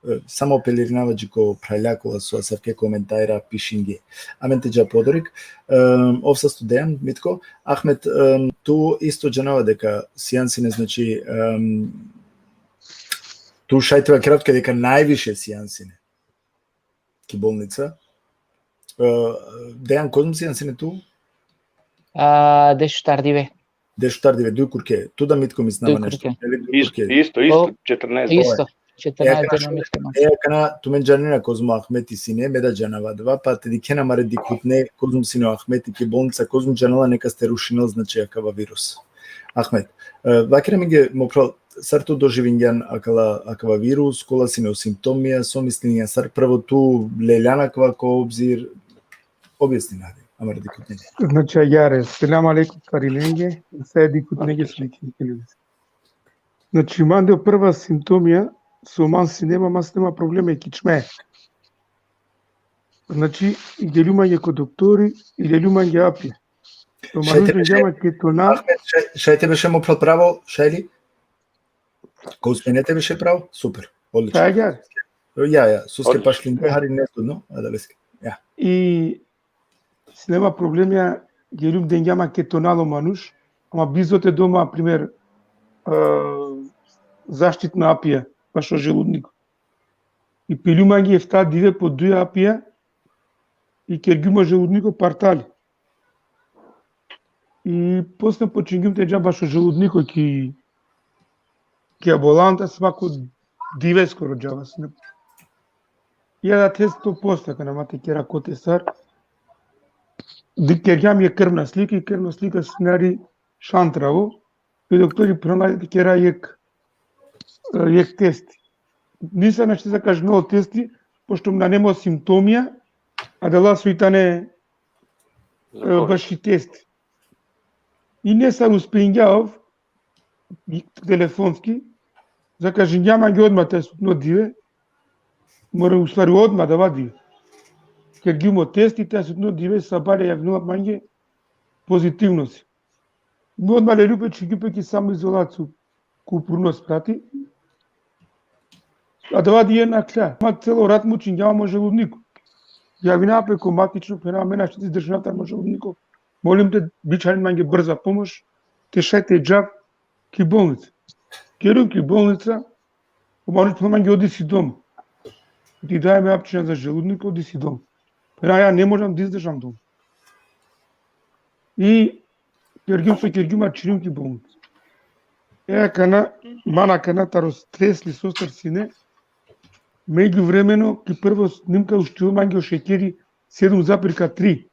E, samo apelirinava dži ko phralja kola so asavke komentara pišinge. Amen te dža podorik. E, ov sasto Dejan, Mitko. Ahmet, e, tu isto džanava deka sian sine, znači, e, tu šaj te vakerav tuke deka najviše sian sine ki bolnica. E, Dejan, kozom sian sine tu? A, dešuštar dive. Dešuštar dive, duj kurke. Tu da, Mitko, mislinava nešto. Duj kurke. Ili duj kurke? Isto, isto, isto, četrnaest. Isto, e, četrnaest akana, dena, Mitko. E, akana, tumen džanena kozom Ahmeti sine, me da džanava adava, pa te dikhena amare dikhutne kozom sine o Ahmeti ki bolnica, kozom džanela neka te rušinel, znači, akava virus. Ahmet, e, vakere amenge, mo phral, sar tu doživingjan akala, akava virus, kola sine o simptomija, so mislinja, sar prvo tu leljan akava ko obzir, objasnin, hadi, amare dikhutnenge. Znači, agjaar, selam alejkum, karilenge, sa dikhutnenge so dikhutnenge. Znači, mande o prva simptomija, so man sine ma, man sine ma probleme ki čme. Znači, geljum mange ko doktori, i leljum mange apija. To Šaj manuš te dengja ma ke tonal, Ahmet, šaj, šaj te beše mo phral pravo, šaj li? Ko uspene te beše pravo? Super, odlično. šaj agjaar. Ja, ja, soske Odlično. pašlin hari nezgodno, adaleske. Ja. I sine ma probleme, geljum dengja ma ke tonal o manuš, ama bizo te dom, na primer, e, zaštitna apija, bašo želudniko. I piljum mange efta dive po duj apija, i kergjum o želudniko partal. I posle počingjum te dža bašo želudniko ki, ki ambulanta, svako dive skoro džava sine. Ja da te sto posto, kana ma te kera kote sar. Di kergjam jekh krvna slika, i krvna slika sine hari šantravo. I doktori phenela te kera jekh, e, jekh testi. Nisam našti zakažinel o testi, pošto nane mo simptomija, adala so i tane, e, baši testi. I nesar uspingja ov, i telefonski, zakažingja mange odma te sutno dive, more, u stvari, odma adava dive. Kergjum o testi, te sutno dive sabale javnela mange pozitivno si. Odma lelju pe, čhivgju pe ki samoizolaciju, ko Pruno sprati. Adava dive nakhlja. Ma celo rat mučingja ma mo želudniko. Javina pe ko matično, phena, me našti te izdržinav taro mo želudniko. Molim te, bičhalin mange brza pomoš, te šaj te džav ki bolnica. Keljum ki bolnica, o manuš phena mange, odi si dom. Ti daj me apčina za želudniko, odi si dom. Phena, ja ne možam da izdržam dom. I kergjum so kergjum, ačhiljum ki bolnica. E, akana, man akana taro stres li sostar sine, međuvremeno, ki prvo snimka uštilo mange o šekeri sedum zapirka tri.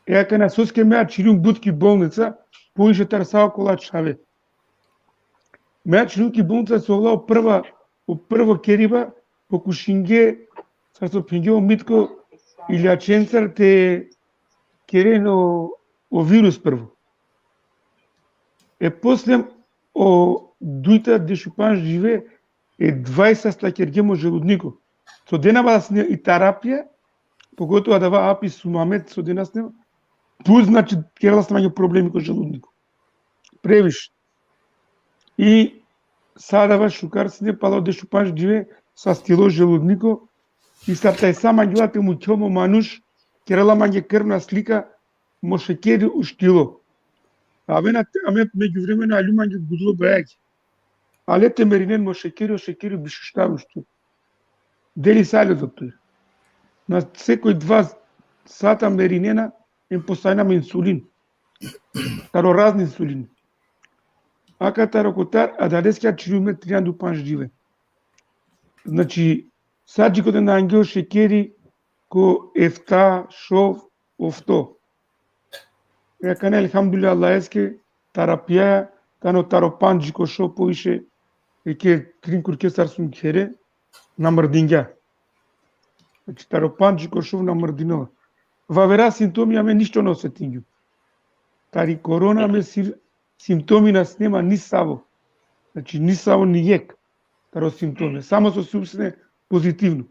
E, akana soske me ačhiljum but ki bolnica, poviše taro sa okola čhave. Me ačhiljum ki bolnica, so ola o prva, o prvo keriba, pokušinge, sar so phenge o Mitko, i ljačencar te keren o, o virus prvo. E posle o dujta dešupandž dive, e dvajsasta kergjem o želudniko. So dena ma sine i taro apija, pogotovo adava api Sumamed so dena sine, tu, znači, kerela sine mange problemi ko želudniko. Previše. I sa adava šukar sine, palo dešupandž dive, sastilo želudniko, i sar tajsa mangela te mukhel mo manuš, kerela mange krvna slika, mo šekeri uštilo. Amen, amen međuvremeno aljum mange gudlo bajagi. Ale te merinen mo šekeri, o šekeri biš u štar uštu. Deli sa le doktor. Na sekoj dva sata merinena, em postavina ma insulin. Taro razni insulin. Aka taro kotar, adaleske ačhiljum me trianda u pandž dive. Znači, sa dži kote nangel o šekeri ko efta, šov, ofto. E akana, elhamdulillah, Allaheske, taro apija, tano taro pandž dži ko šov poviše, e ke trin kurke sar sum khere, na mrdingja. Znači, taro pandž dži ko šov na mrdinela. Avera simptomi amen ništo na osetingjum. Tari korona amen si-, simptomi na sine ma nisavo. Znači, nisavo, ni jekh taro simptomi. Samo so sum sine pozitivno.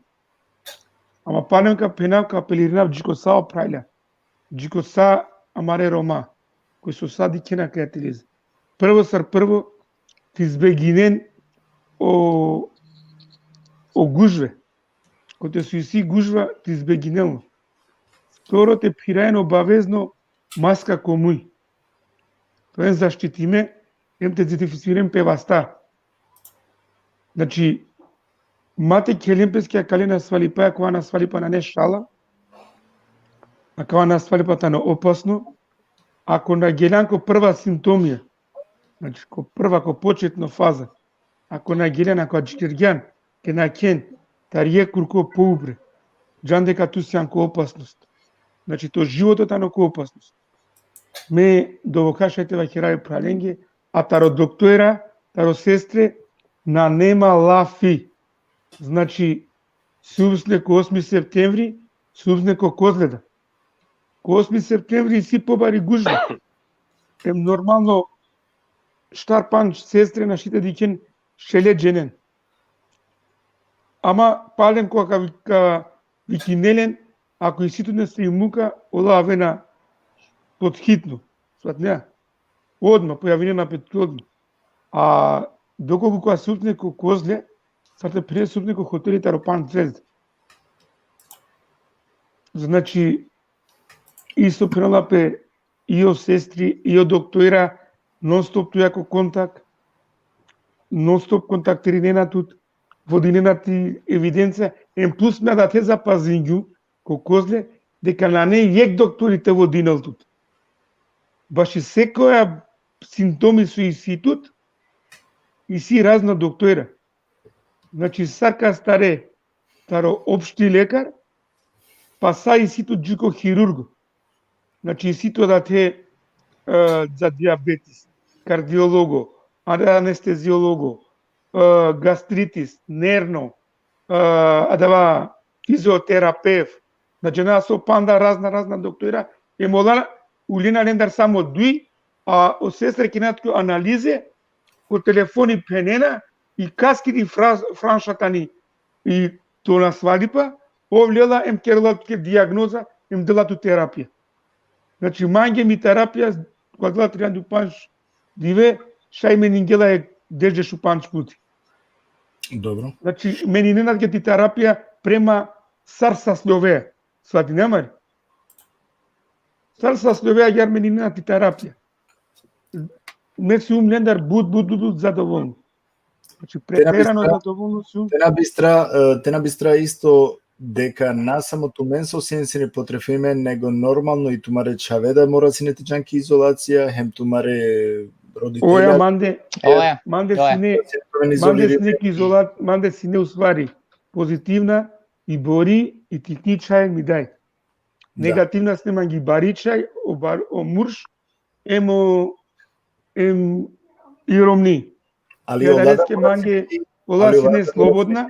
Ama palem ka phenav, ka apelirinav dži ko sa o phralja, dži ko sa amare Roma, koj so sa dikhena kaj ateleze. Prvo sar prvo, te izbeginen o, o gužve. Kote so isi gužva, te izbeginen lo. Vtoro, te phirajen obavezno maska ko muj. Te oven zaštitime, em te dezinficifiren pe vasta. Znači, ma te khelen peske akale nasvalipa, akava nasvalipa nane šala, akava nasvalipa tano opasno, ako na geljan ko prva simptomija, znači, ko prva, ko početno faza, ako na geljan, ako adžikergjan, ke nakhen tari jekh kurko poupre, džan deka tu sian ko opasnost. Znači, to životo tano ko opasnost. Me dovokha šaj te vakerav e phralenge, A taro doktora, taro sestre, nane ma lafi. Znači, sum sine ko osmi septembri, sum sine ko kozle da. Ko osmi septembri isi pobari gužva. Em normalno, štar pandž sestre našti te dikhen šele dženen. Ama palem koga ka, ka vikine len, ako isi tut nesave muka, ola avena pod hitno. Svatinea? Odma pojavinena pe tut odma. A dokolku ka sum tut ko kozle, sar te phenel, sum tut ko hoteli taro pandž zvezda. Znači, isto phenela pe, i o sestri, i o doktora, non stop tuja ko kontakt, non stop kontaktirinena tut, vodinena ti evidencija, em plus me adate zapazingju ko kozle, deka nane jekh doktori te vodinel tut. Baši sekoja simptomi so isi tut, isi razna doktora. Znači, sar ka stare taro opšti lekar, pa sa isi tut dži ko hirurgo. Znači, isi tut adate, e, za diabetes, kardiologo, anesteziologo, e, gastritis, nerno, e, adava fizioterapevt. Znači, na so panda razna, razna doktora, em ola ulena lendar samo duj, a o sestre kerena tut analize, ko telefoni phenena, i kaske di fra-, franša tani i to nasvalipa, ov lela em kerela tuke diagnoza, em dela tut terapija. Znači, mange mi terapija, koga dela trianda u pandž dive, šaj meningela e deš, deš u pandž puti. Dobro. Znači, meninena tuke ti terapija prema sar sasljovea. Svatinea, mar? Sar sasljovea, agjaar meninena ti terapija. Me sijum lendar but, but, but, but zadovolno. Znači, preterano zadovolno sijum. Te na bistra, e, te na bistra isto deka na samo tumen so sien sine potrefime, nego normalno i tumare čhave da mora sine te džan ki izolacija, hem tumare roditelja. Oja, mande, oja, mande oja. Sine, mande sine ki izola-, mande sine u stvari pozitivna, i bori, i tikni čhaj, mi daj. Da. Negativna sine mange i bari čhaj, o bar-, o murš, em o, em i romni. Ali ola da, mange, ola sine slobodna,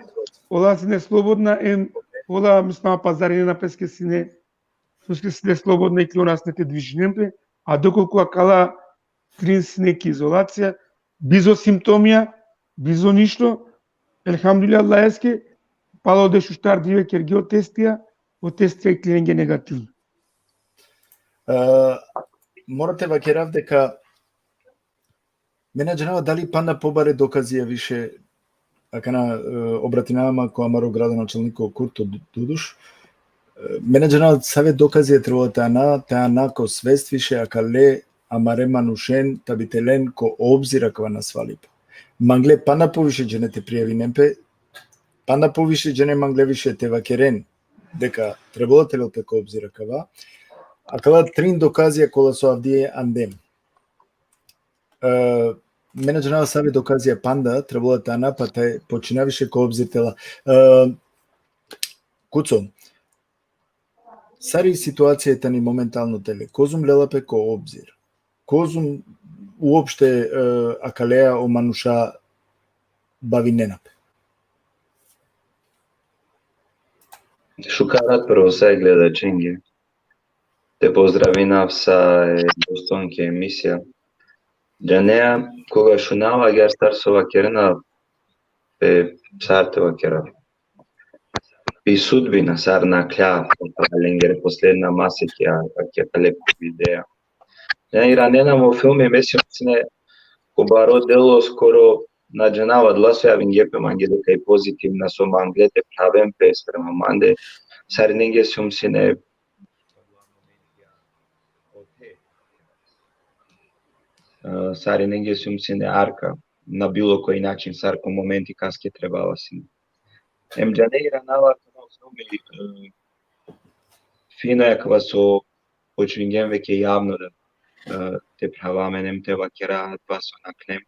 ola sine slobodna, em ola misna pazarinena peske sine, soske sine slobodna i ki ona sine te dvižinen pe, a dokolku akala trin sine ki izolacija, bizo simptomija, bizo ništo, elhamdulillah Allaheske, palo dešuštar dive kerge o testija, o testija iklilenge negativno. E, mora te vakerav deka me na džanava dali panda pobare dokazija više, akana, e, obratinava ma ko amaro gradonačalniko Kurto Du-, Duduš. E, me na džanava save dokazija trebela te ana, te ana ko svest više akale amare manušen, ta bi te len ko obzir akava nasvalipa. Mangle panda poviše džene te prijavinen pe, panda poviše džene mangle više te vakeren deka trebela te lel pe ko obzir akava. Akala trin dokazija kola so avdive andem. E, me na džanava save dokazija panda trebela te ana, pa te počina više ko obzir te la. E, Kuco, sar i situacija tani momentalno tele? Kozum lela pe ko obzir? Kozum uopšte, e, akalea o manuša bavinena pe? Šukar rat prvo sa e gledačenge. Te pozdravinav sa e dostonke emisija. Džanea, koga šunava agjaar sar so vakerena pe, sar te vakera, pi sudbina sar nakhla, lengere posledna masekija, akale videa. Ja, iranena mo filmi, me sijum sine ko baro delo skoro, na džanava, adala so javinge pe mange deka i pozitivna so mangle te phraven pe sprema mande, sarinenge sijum sine, e, sarinenge sijum sine arka, na bilo koji način, sar ko momenti kaske trebava sine. Em džane, iranava akava filmi, e, fino e akava so počmingjem veke javno da, e, te phrava amen em te vakera adava so nakhnem,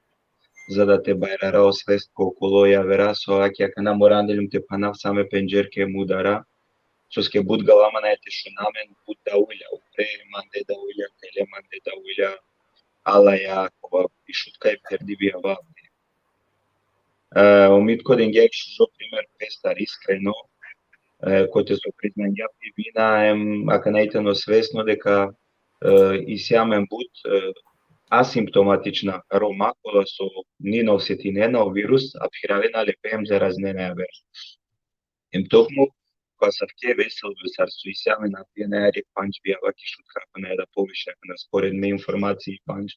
za da te bajrara o svest ko okolo javera, so ake akana morandeljum te phanav sa me pendžerke mudara, soske but gala manaja te šuna amen, but daulja, upre mande daulja, tele mande daulja, alaja, kova i Šutka i Ferdi bijava. E, o Mitko dengja jekh šužo primer pestar, iskreno, e, kote so priznangja pi vina, em akana i tano svesno deka, e, isi amen but, e, asimptomatična Roma, kola so ni na osetinena o virus, a phiravena le pe em zarazinena javer. Em tokmo ko asavke veselbe sar so isi amen, avdive na hari pandž bijava ki Šutka, akana da poviše, akana spored me informacije pandž.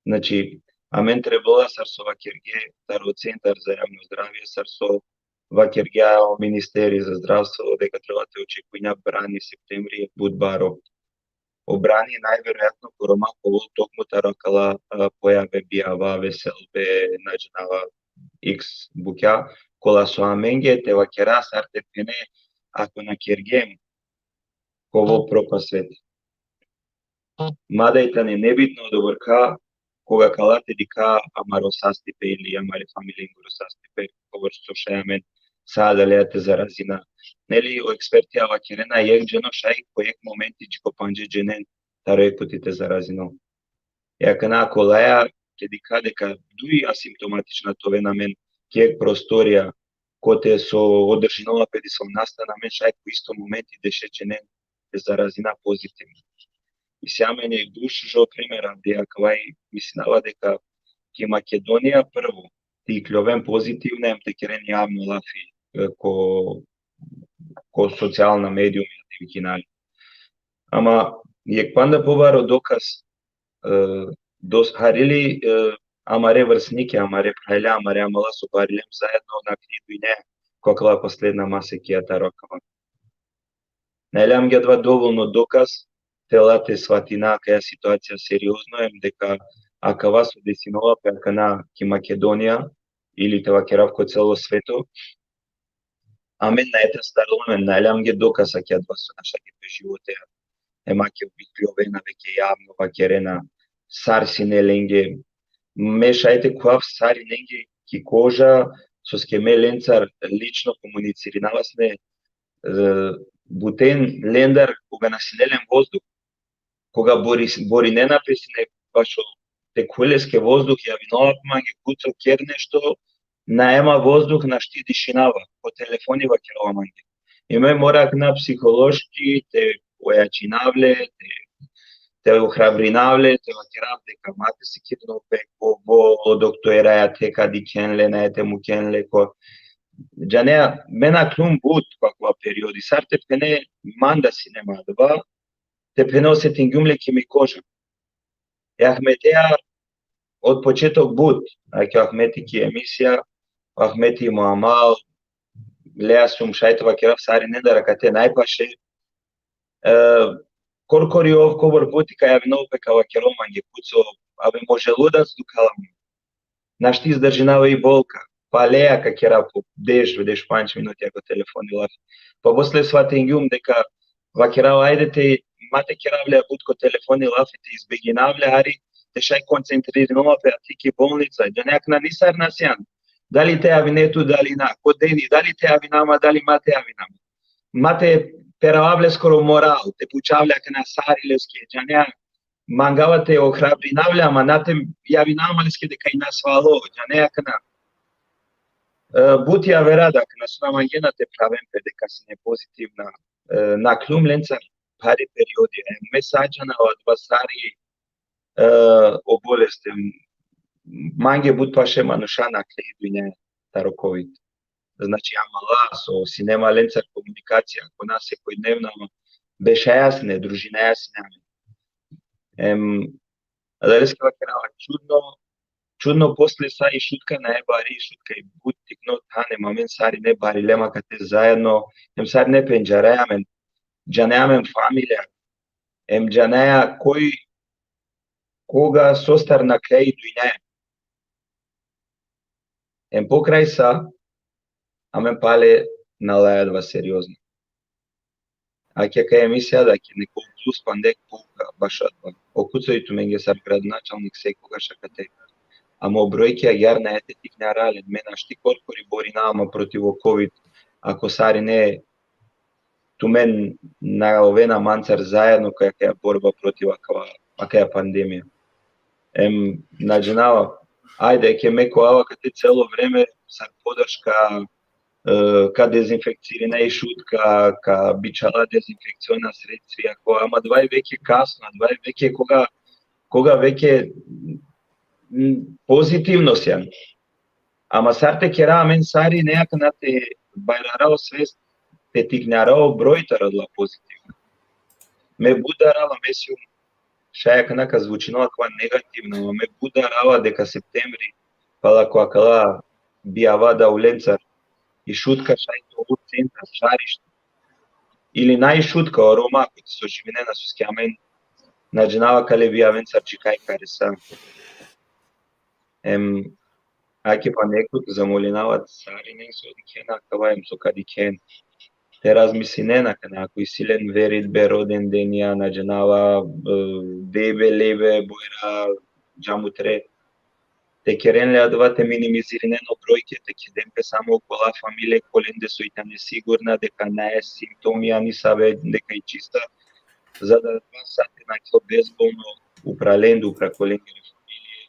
Znači, amen trebela sar so vakerge taro Centar za javno zdravje, sar so vakergja o ministeri za zdravstvo, deka treba te očekujna brani septembri but baro. O brani najverojatno ko Roma ka ovel tokmo taro akala, a, pojave bijava, veselbe, na džanava, iks bukja, kola so amenge te vakera sar te phene, ako na kergjem, ka ovel propast svet. Mada i tani nebitno, doborka, koga kala te dikha amaro sastipe ili amare familijengoro sastipe, kobor so šaj amen sa adalea te zarazina. Neli, o ekspertija vakerena, jekh dženo šaj ko jekh momenti dži ko pandže dženen taro jekh puti te zarazino. E akana ako laja te dikha deka duj asimptomatična te oven amen ki jekh prostorija, kote so održinela pe disavo nastana, amen šaj ko isto momenti dešet dženen te zarazina pozitivno. Isi amen jekh but šužo primer avdive, akava i mislinava deka ki Makedonija prvo te ikljoven pozitivna em te keren javno lafi, e, ko, ko socijalna mediumi, te vikina le. Ama jekh panda pobaro dokaz, e, dos-, hari li, e, amare vrsnike, amare phralja, amare amala so barilem zaedno nakhli dujne ko akala posledna masekija taro akava. Nali amenge adava dovolno dokaz te la te svatina akaja situacija seriozno, em deka akava so desinola pe akana ki Makedonija, ili te vakerav ko celo sveto, amen nae te astarel amen, nali amenge dokaz akija adava so našake pe životeja. Em ake ikljoven, aveke javno vakerena sar sine lenge. Me šaj te khuvav sarinenge ki koža, soske me lencar lično komunicirinava sine, e, buten lendar koga na sine len vozduh. Koga bori-, borinena pe sine bašo te khuvle leske vozduh, javinola pe mange, kuco, ker nešto, nae ma vozduh, našti dišinava, ko telefoni vakerela mange. I me mora akana psihološki te ojačinav le, te, te ohrabrinav le, te vakerav deka ma te sekirino pe, ko, ko, o doktorja te ka dikhen le, nae te mukhen le ko. Džanea, me nakhljum but ko akava periodi, sar te phene, manda sine ma adava, te phene osetingjum le ki mi koža. E Ahmetea od početok but, ake Ahmeti ki emisija, Ahmeti mo amal, lea sum šaj te vakerav sarinendar akate najpaše, e, korkori ov kobor puti ka javinol pe ka vakerol mange, kuco, abe mo želudac dukhala mange. Našti izdržinava i bolka. Pa lea ka kerav po deš, deš pandž minuti ko telefoni lafi. Pa posle svatingjum deka vakerav, ajde te, ma te kerav le but ko telefoni lafi, te izbeginav le hari, te šaj koncentririnav pe ati ki bolnica. Džanea akana nisar na sian. Dali te javine tu, dali na, ko deni, dali te javina ma, dali ma te javina ma. Ma te peravav leskoro moral, te pučav le akana sar i leske, džanea, mangava te ohrabrinav le, ama na te javinav ma leske deka i nasvalo, džanea akana. E, but javera da akana so na mangena te phraven pe deka sine pozitivna, e, nakhljum lencar phari periodi, e, me sa džanava adava sar i, e, o bolest, em, mange but paše manuša nakhle i dujne taro kovid. Znači, amala so sine ma lencar komunikacija, ko na sekojdnevno, ama bešaja sine, družinaja sine amen. Em, adaleske vakerava, čudno, čudno posle sa i Šutka nae bari, Šutka i but tikno than, em amen sarine barilem akate zaedno, em sarine pendžaraja amen, džanaja amen familija, em džanaja koj, koga sostar nakhle i dujne. Em pokraj sa, amen pale na laja adava seriozno. Ake akaja emisija da, ake neko plus pandek pouka bašo adava. O kuco i tumenge sar gradonačalnik sekogaš akate. Ama o brojke agjaar nae te tikne aralen, me našti korkori borinava ma protiv o kovid, ako sarine tumen na ovena mancar zaedno ko akaja borba protiv akava, akaja pandemija. Em, na džanava, ajde, ke me ko ava kate celo vreme, sar podrška, e, ka dezinfikcirina i Šutka, ka bičhala dezinfikciona sredstvi, ako, ama adava i veke kasno, adava i veke koga, koga veke, m, pozitivno sian. Ama sar te kera, amen sarine akana te bajrara o svest, te tiknjara o broj taro adala pozitivno. Me but darava, me sium, šaj akana ka zvučinel akava negativno, ama me but darava deka septembri, pala ko akala bijava da ulencar, i Šutka šaj te ovel centar, žarište. Ili na i Šutka, o Roma, kote so živinena, soske amen na džanava kale bijavencar dži kaj ka resa. Em, ake pa nekut zamolinava sarinen so dikhena akava em so ka dikhen, te razmislinen akana, ako isi len veridbe, rodendenja, na džanava, e, dejbe, lejbe, bojra, džamutre, te keren le adava, te minimizirinen o brojke, te keden pe samo okola familije kolende so i tane sigurna deka nae simptomija nisave, deka i čista, za da adava sa te nakhel bezbolno upra lende, upra kolengere familije.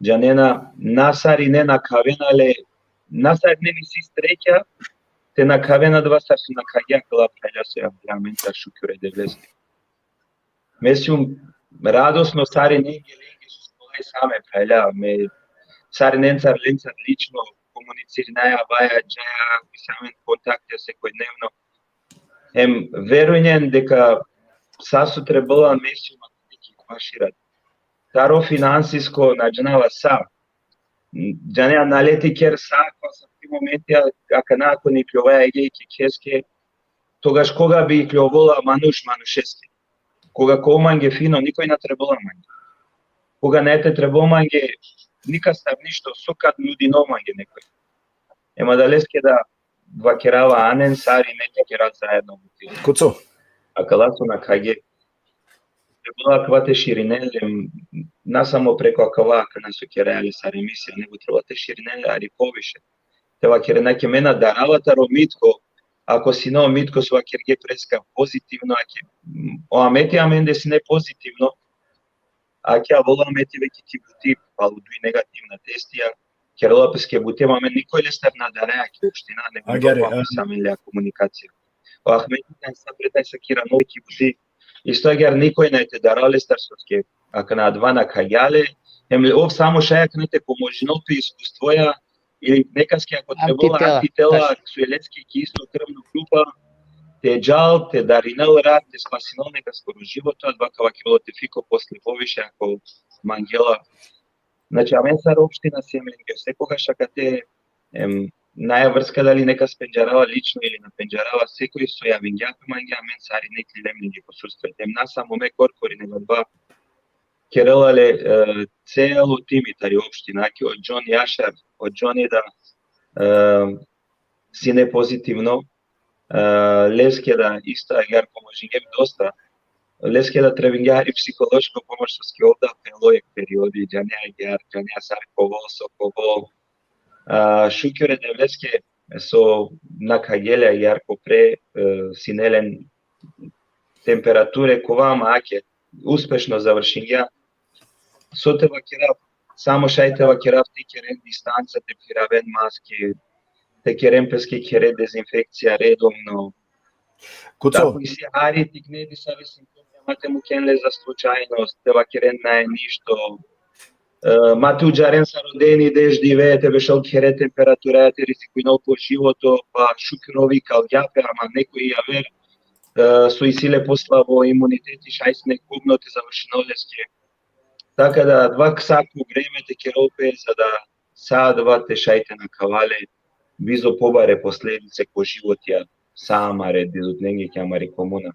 Džanena, na sarine nakhavena le, na sarinen isi sreća te nakhavena adava sar so nakhagja akala phralja so javgja amencar, šukir e Devleske. Me sium radosno sarinenge lenge so ola i sa me phralja, me sarinencar lencar lično komunicirinaja, avaja, džaja, isi amen kontakte sekojdnevno. Em, verujnen deka sa so trebela me sium akate ki baši rat. Taro finansisko, na džanava sa. Džanea, nane le te ker sa, ko sa ti momenti, a, akana ako na ikljovaja egli ki keske, togaš koga bi ikljovola manuš manušeske? Koga ka ovel mange fino, nikoj na trebela mange. Koga nane te trebela mange nikastar ništo, so ka nudinol mange nekoj. Em adaleske da vakerava, anen sarine te kera zaedno buti. Kuco? Akala so nakhagje. Trebela akava te širinen le, na samo preko akava, akana so keraja le sar emisija, nego trebela te širinen le hari poviše. Te vakerena, ake me na darava taro Mitko, ako sine o Mitko so vakergje preska pozitivno, ake, m, o Ameti amende sine pozitivno, ake avela o Ameti veke ki buti, palo duj negativna testija, kerela peske buti, ama amen nikoj lestar na daraja ki opština, nego agjaar, dopam, a, sa amen lea komunikacija. O Ahmeti tani sa pre taj sa ki Rano ki buti, isto agjaar nikoj nane te dara lestar, soske akana adava nakhagja le, em ov samo šaj akana te pomožinol pe iskustvo, ja, ili nekaske ako trebela, antitela, antitela, tačno, so i leske ki isto krvno grupa, te džal, te darinel rat, te spasinel nekaskoro životo, adava ka vakerel o Tefiko posle poviše, ako mangela. Znači, amen sar opština siem lenge sekogaš akate, em, nane vrska dali nekas pendžarava lično ili na pendžarava, sekoj so javingja pe mange, amen sarine iklilem lenge ko susret. Em na samo me korkori, nego adava kerela le, e, celo timi tari opština, ake o Džon Jašar, o Džoni da, e, sine pozitivno, e, leske da isto agjaar pomožingjem dosta, leske da trebingja hari psihološko pomoš, soske ov da pelo jekh periodi, džanea agjaar, džanea sar ka ovel, so ka ovel. A, šukir e Devleske, so nakhagje le agjaar ko pre, e, sine len temperature kova, ama ake, uspešno završingja. So te vakerav, samo šaj te vakerav, te keren distanca, te phiraven maske, te keren peske khere dezinfekcija redovno. Kuco? Ako isi hari tikne disave simptomija, ma te mukhen le za slučajnost, te vakeren nane ništo. E, ma te udžaren sar o deni deš dive, te bešel khere temperaturaja, te rizikujnel po životo, pa šukir ov ikalgja pe, ama nekoj javer, e, so isi le poslabo imuniteti, šaj sine kobno te završinel leske. Taka da, adava sako vreme te kerel pe, za da sa adava te šaj te nakhava le, bizo pobare posledice ko životija sa amare didutnenge ki amari komuna.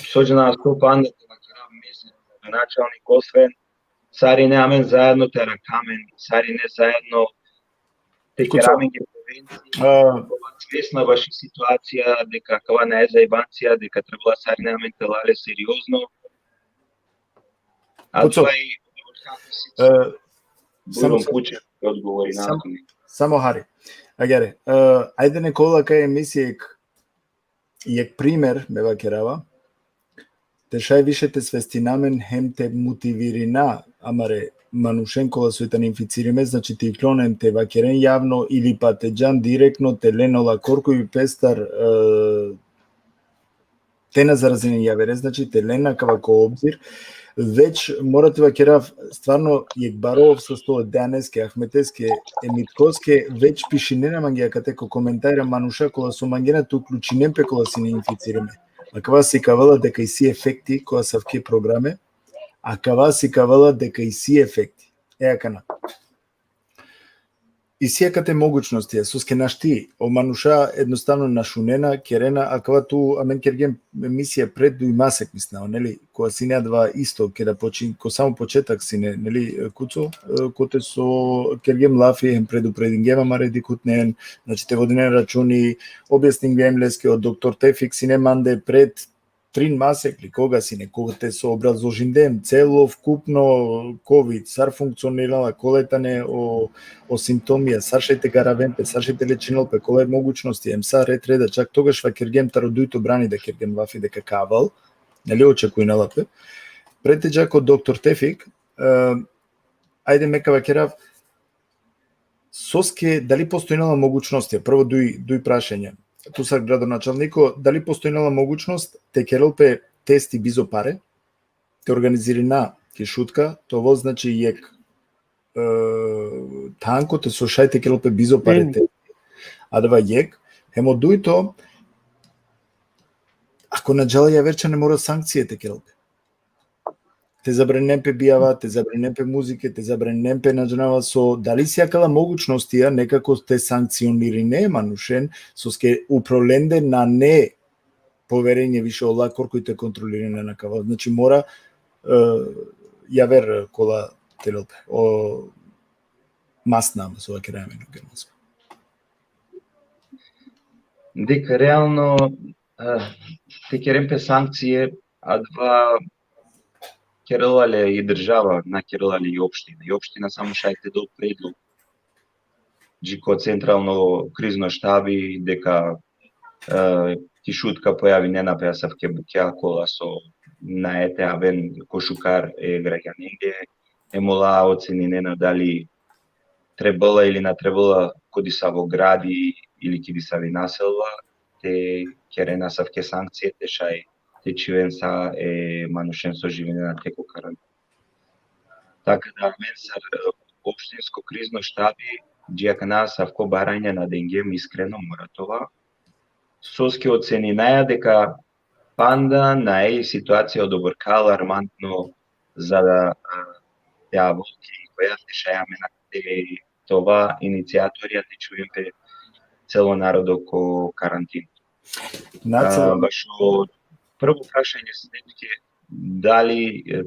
So džanav, so panda te vakerav, me sar načalnik, osven, sarine amen zaedno te arakha amen, sarine zaedno te kera amenge prevencija, te ova svesna baši situacija, deka akava nane zajbancija, deka trebela sarine amen te la le seriozno. A Kuco, adava i, e, bujrum, samo, pučen odgovori, samo, samo hari. Agjaar, e, ajde nek ovel akaja emisija jekh, jekh primer, me vakerava. Te šaj više te svestina amen hem te motivirina amare manušen kola soj tane inficirime, znači te iklon hem te vakeren javno ili pa te džan direktno te len ola korkori pestar, e, te na zarazinen javere, znači te len akava ko obzir, već mora te vakerav stvarno jekh baro sasto daneske, Ahmeteske, Emitkoske, već pišinena mange akate ko komentarja manuša kola so mangena te uključinen pe kola sine inficirime. Akava sikavela deka isi efekti ko asavke programe, akava sikavela deka isi efekti. E akana. Isi akate mogućnosti, soske našti, o manuša jednostavno na šunena, kerena, akava tu amen kergjem emisija pred duj masek, mislinava, neli, kola sine adava isto, keda počin-, ko samo početak sine, neli, Kuco, e, kote so kergjem lafi, hem predupredingjem amare dikhutnen, znači te vodinen računi, objasningjem leske, o doktor Tefik sine mande pred trin masek li koga sine, kote so obrazložingjem celokupno kovid, sar funkcionirela, kole tane o, o simptomija, sar šaj te garaven pe, sar šaj te lečinel pe, kole mogućnosti, em sa red reda, čak togaš vakergjem taro dujto brani da kergjem lafi deka ka avel, neli, očekujnela pe. Pred te dža ko doktor Tefik, e, ajde me ka vakerav, soske, dali postojinela mogućnost, prvo duj, duj prašanja. Tu sar gradonačalniko, dali postojinela mogućnost te kerel pe testi bizo pare, te organizirina ki Šutka, te ovel, znači, jekh, e, than kote so šaj te kerel pe bizo pare testi. Adava jekh, hem o dujto, ako na džala javer, šaj ne mora sankcije te kerel pe. Te zabraninen pe bijava, te zabraninen pe muzike, te zabraninen pe na džanava so, dali si akala mogućnostija nekako te sankcionirine manušen, soske upro lende nane poverenje više ola korkori te kontrolirinen akava. Znači mora, e, javer kola te lel pe, o masna, so vakerena amen o germansko. Deka realno, e, te keren pe sankcije, adava kerela le i država, na kerela le i opština. I opština samo šaj te del predlog dži ko centralno krizno štabi, deka, e, ki Šutka pojavinena pe asavke bukja kola so nae te aven ko šukar e građanenge, em ola oceninena dali trebela ili na trebela ko disavo gradi ili ki disavi naselba, te keren asavke sankcije, te šaj te čhiven sa e manušen so živinena te ko karantina. Taka da amen sar, e, opštinsko krizno štabi, dži akana asavko baranja na dengjem, iskreno mora te ova, soske oceninaja deka panda nae i situacija odobor ka alarmantno za da, e, te avel ki koja te šaj amen te ova inicijatorija te čhuven pe celo narodo ko karantina. Znači, a, bašo prvo prašanje sledke, dali, e,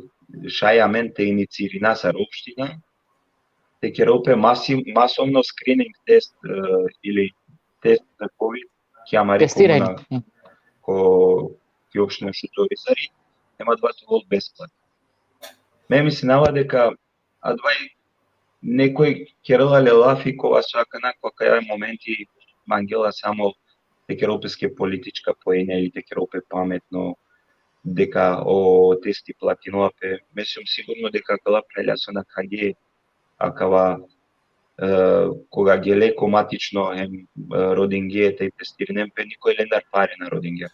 šaj amen te inicirina sar opština te kerel pe masim-, masovno screening test, e, ili test za kovid ki amari komuna, ko, ki opština Šuto Orizari, em adava te ovel besplatno. Me mislinava deka adava i nekoj kerela le lafi, kova so akana ko akaja momenti mangela samo te kerel peske politička poenja ili te kerel pe pametno, deka o testi platinela pe. Me sijum sigurno deka akala phralja so nakhlje akava, e, koga gele ko matično hem, e, rodinge te testirinen pe, nikoj lendar pare na rodingja.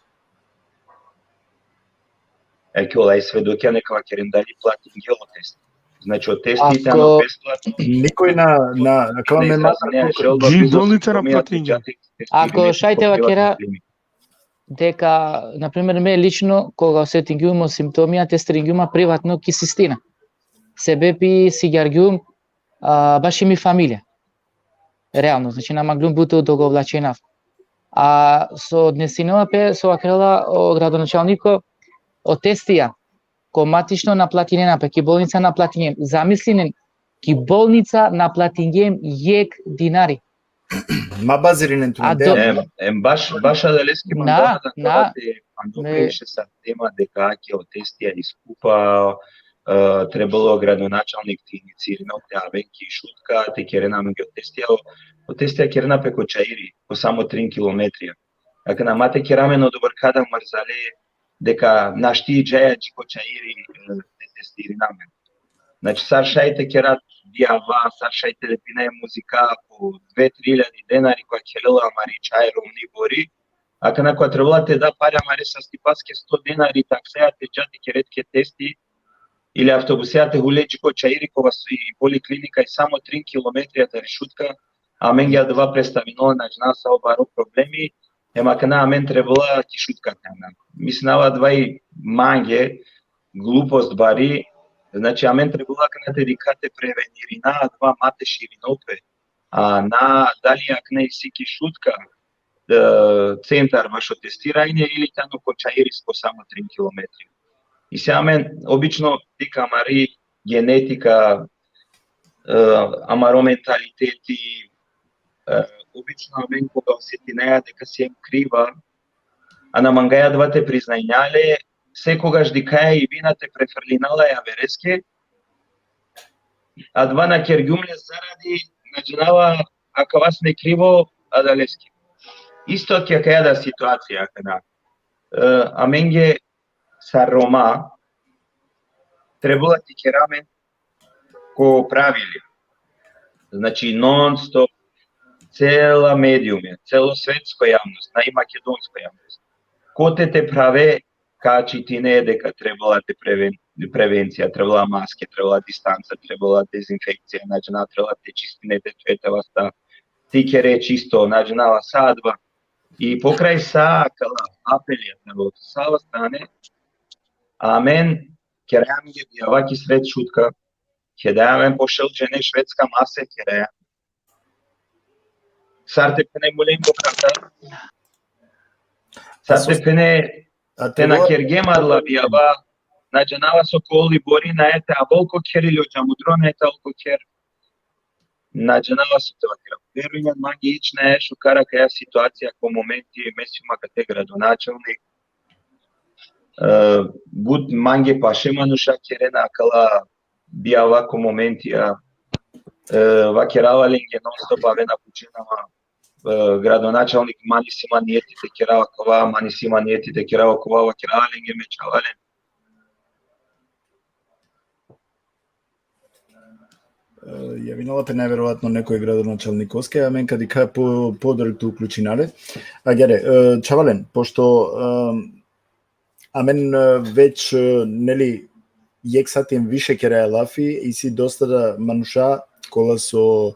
Eke ola i svedokja neka vakeren dali platingje o testi. Znači, o testi tano besplatno. Nikoj na, na, akava me mata. Dži bolnica na platingje. Ako šaj te vakera deka, na primer, me lično, koga osetingjum o simptomija, testiringjum ma privatno ki Sistina. Sebepi sigjargjum, a, baši mi familija. Realno, znači, na manglum but te odogovlačinav. A so odnesinela pe, so vakerela o gradonačalniko, o testija, ko matično na platinena pe, ki bolnica na platingjem. Zamislinen, ki bolnica na platingjem jekh dinari. Ma bazirinen tu. A do- Em, em baš, baš adaleske na, mangava da na, te, ando me- previše sa tema deka ake o testija i skupa, e, trebalo gradonačalnik te inicirina te aven ki Šutka, te kerena amenge o testija, o, o testija kerena pe ko Čairi, ko samo trin kilometrija. Akana ma te kera amen odobor ka da mrzale deka našti džaja dži ko čairi, e, te testirina amen. Znači, sar šaj te kera bijava, sar šaj te lepina e muzika po dve, tri iljadi denari, koja kerela amari čhaj romni bori, akana koja trebela te da pare amare sastipaske sto denari, takseja te dža te kere tuke testi, ili avtobuseja te hule dži ko čairi, kova so i poliklinika i samo trin kilometrija tari Šutka, amenge adava predstavinela, na džanav, sa o baro problemi, hem akana amen trebela ki Šutka te ana. Mislinava adava i mange glupost bari, znači, amen trebela akana te dikha te prevenirina adava ma te širinel pe, a na dali akana isi ki Šutka, e, centar vašo testiranje ili tano ko čairi isto samo trin kilometri. Isi amen, obično, dikh amari genetika, e, amaro mentaliteti, e, obično amen koga osetinaja deka siem kriva, a na mangaja adava te priznajna le, sekogaš dikhaja i vina te prefrlina la javereske, adava na kergjum le zaradi, na džanava, akava sine krivo adaleske. Isto ki akaja da situacija akana. E, amenge sar Roma trebela te kera amen ko pravilja. Znači, non stop, cela mediumja, celo svetsko javnost, na i makedonsko javnost, kote te prave, ka čitine deka trebela te preven-, prevencija, trebela maske, trebela distanca, trebela dezinfekcija, znači, na trebela te čistine te, te vasta, te kere čisto, znači, na sa adava. I pokraj sa akala apelja, na sa adava strane, amen keraja amenge bijava ki sred Šutka, kedaja amen po šel džene švedska mase keraja. Sar te phene mulengo karta. Sar te phene, te na kergjem adala bijava, na džanava so koli bori nae te avol ko kher ili o džamudro nae te avol ko kher. Na džanava so te vakerav. Verujnen, mange ič nae šukar akaja situacija ko momenti, me sijum akate gradonačelnik. E, but mange paše manuša kerena akala bijava ko momentija, e, vakerava lenge non stop, avena pučena ma, e, gradonačelnik, man isi ma nijeti te kerav akava, man isi ma nijeti te kerav akava, vakerava lenge, me čhava len. E, javinela pe najverovatno nekoj gradonačelnikoske, amen ka dikha po, po direkt te uključina le. Agjaar, e, čhava len, pošto, e, amen, e, već, e, neli, jekh sati hem više keraja lafi, isi dosta da manuša kola so,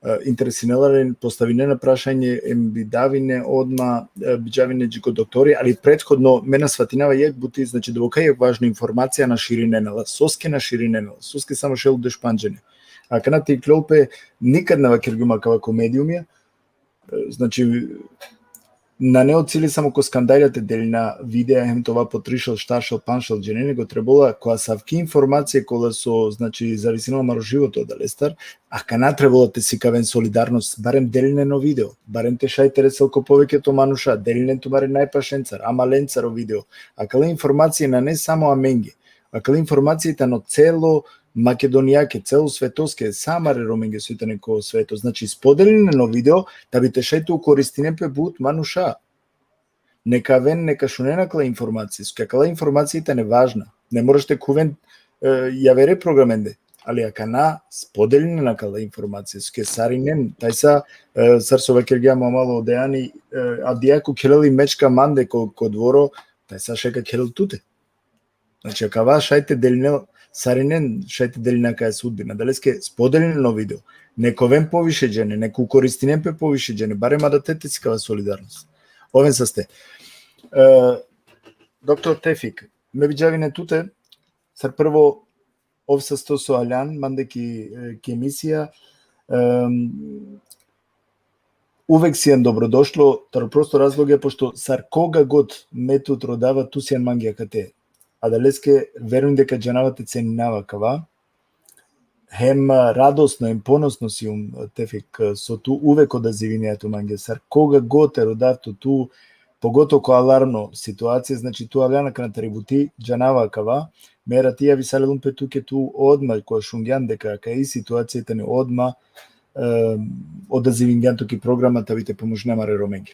e, interesinela len, postavinena prašanje, hem bi davine odma, e, bi džavine dži ko doktori, ali prethodno me na svatinava jekh buti, znači, doboka jekh važna informacija na širinena la, soske na širinena la, soske samo šel u deš pandž džene. Akana te iklol pe, nikad na vakergjum akava ko mediumja, e, znači, nane o cili samo ko skandalja te delina videa, hem te ova po trišel, štaršel, pandžšel džene, nego trebela ko asavki informacije kola so, znači, zavisinela amaro životo adalestar, akana trebela te sikaven solidarnost, barem delinen o video, barem te šaj te resel ko poveketo manuša, delinen tumare najpašencar, amalencar o video. Akala informacije nane samo amenge, akala informacije tano celo Makedonijake, celo svetoske, sa amare Romenge so i tane ko sveto. Znači, spodelinen o video, ta bi te šaj te ukoristinen pe but manuša. Neka aven, neka šunen akala informacije, soske akala informacije tane važna. Ne moraš te khuven, e, javere programende, ali akana spodelinen akala informacije, soske sarinen, tajsa, e, sar so vakergja ma malo o Dejani, e, avdive ko khelel i mečka mande ko, ko dvoro, tajsa šaj ka khelel tute. Znači, akava šaj te delinel, sarinen šaj te delina akaja sudbina. Adaleske spodelinen o video. Nek oven poviše džene, nek ukoristinen pe poviše džene, barem adate te sikava solidarnost. Oven saste. E, doktor Tefik, me bi džavine tute, sar prvo, ov sasto so aljan mande ki, e, ki emisija, em, uvek sian dobrodošlo, taro prosto razlog e, pošto sar koga god me tut rodava, tu sian mange akate. Adaleske verujnava deka džanava te ceninava akava. Hem, a, radosno, hem ponosno sium, Tefik, so tu uvek odazivinea tumange. Sar koga god te rodav tut tu, pogotovo ko alarmno situacija, znači, tu aljan akana tari buti, džanava akava, me erati javisarlum pe tuke tu odma, koga šungjan deka akaja situacija tani, odma, em, odazivingjan tu ki programa, ta bi te pomožine amare Romenge.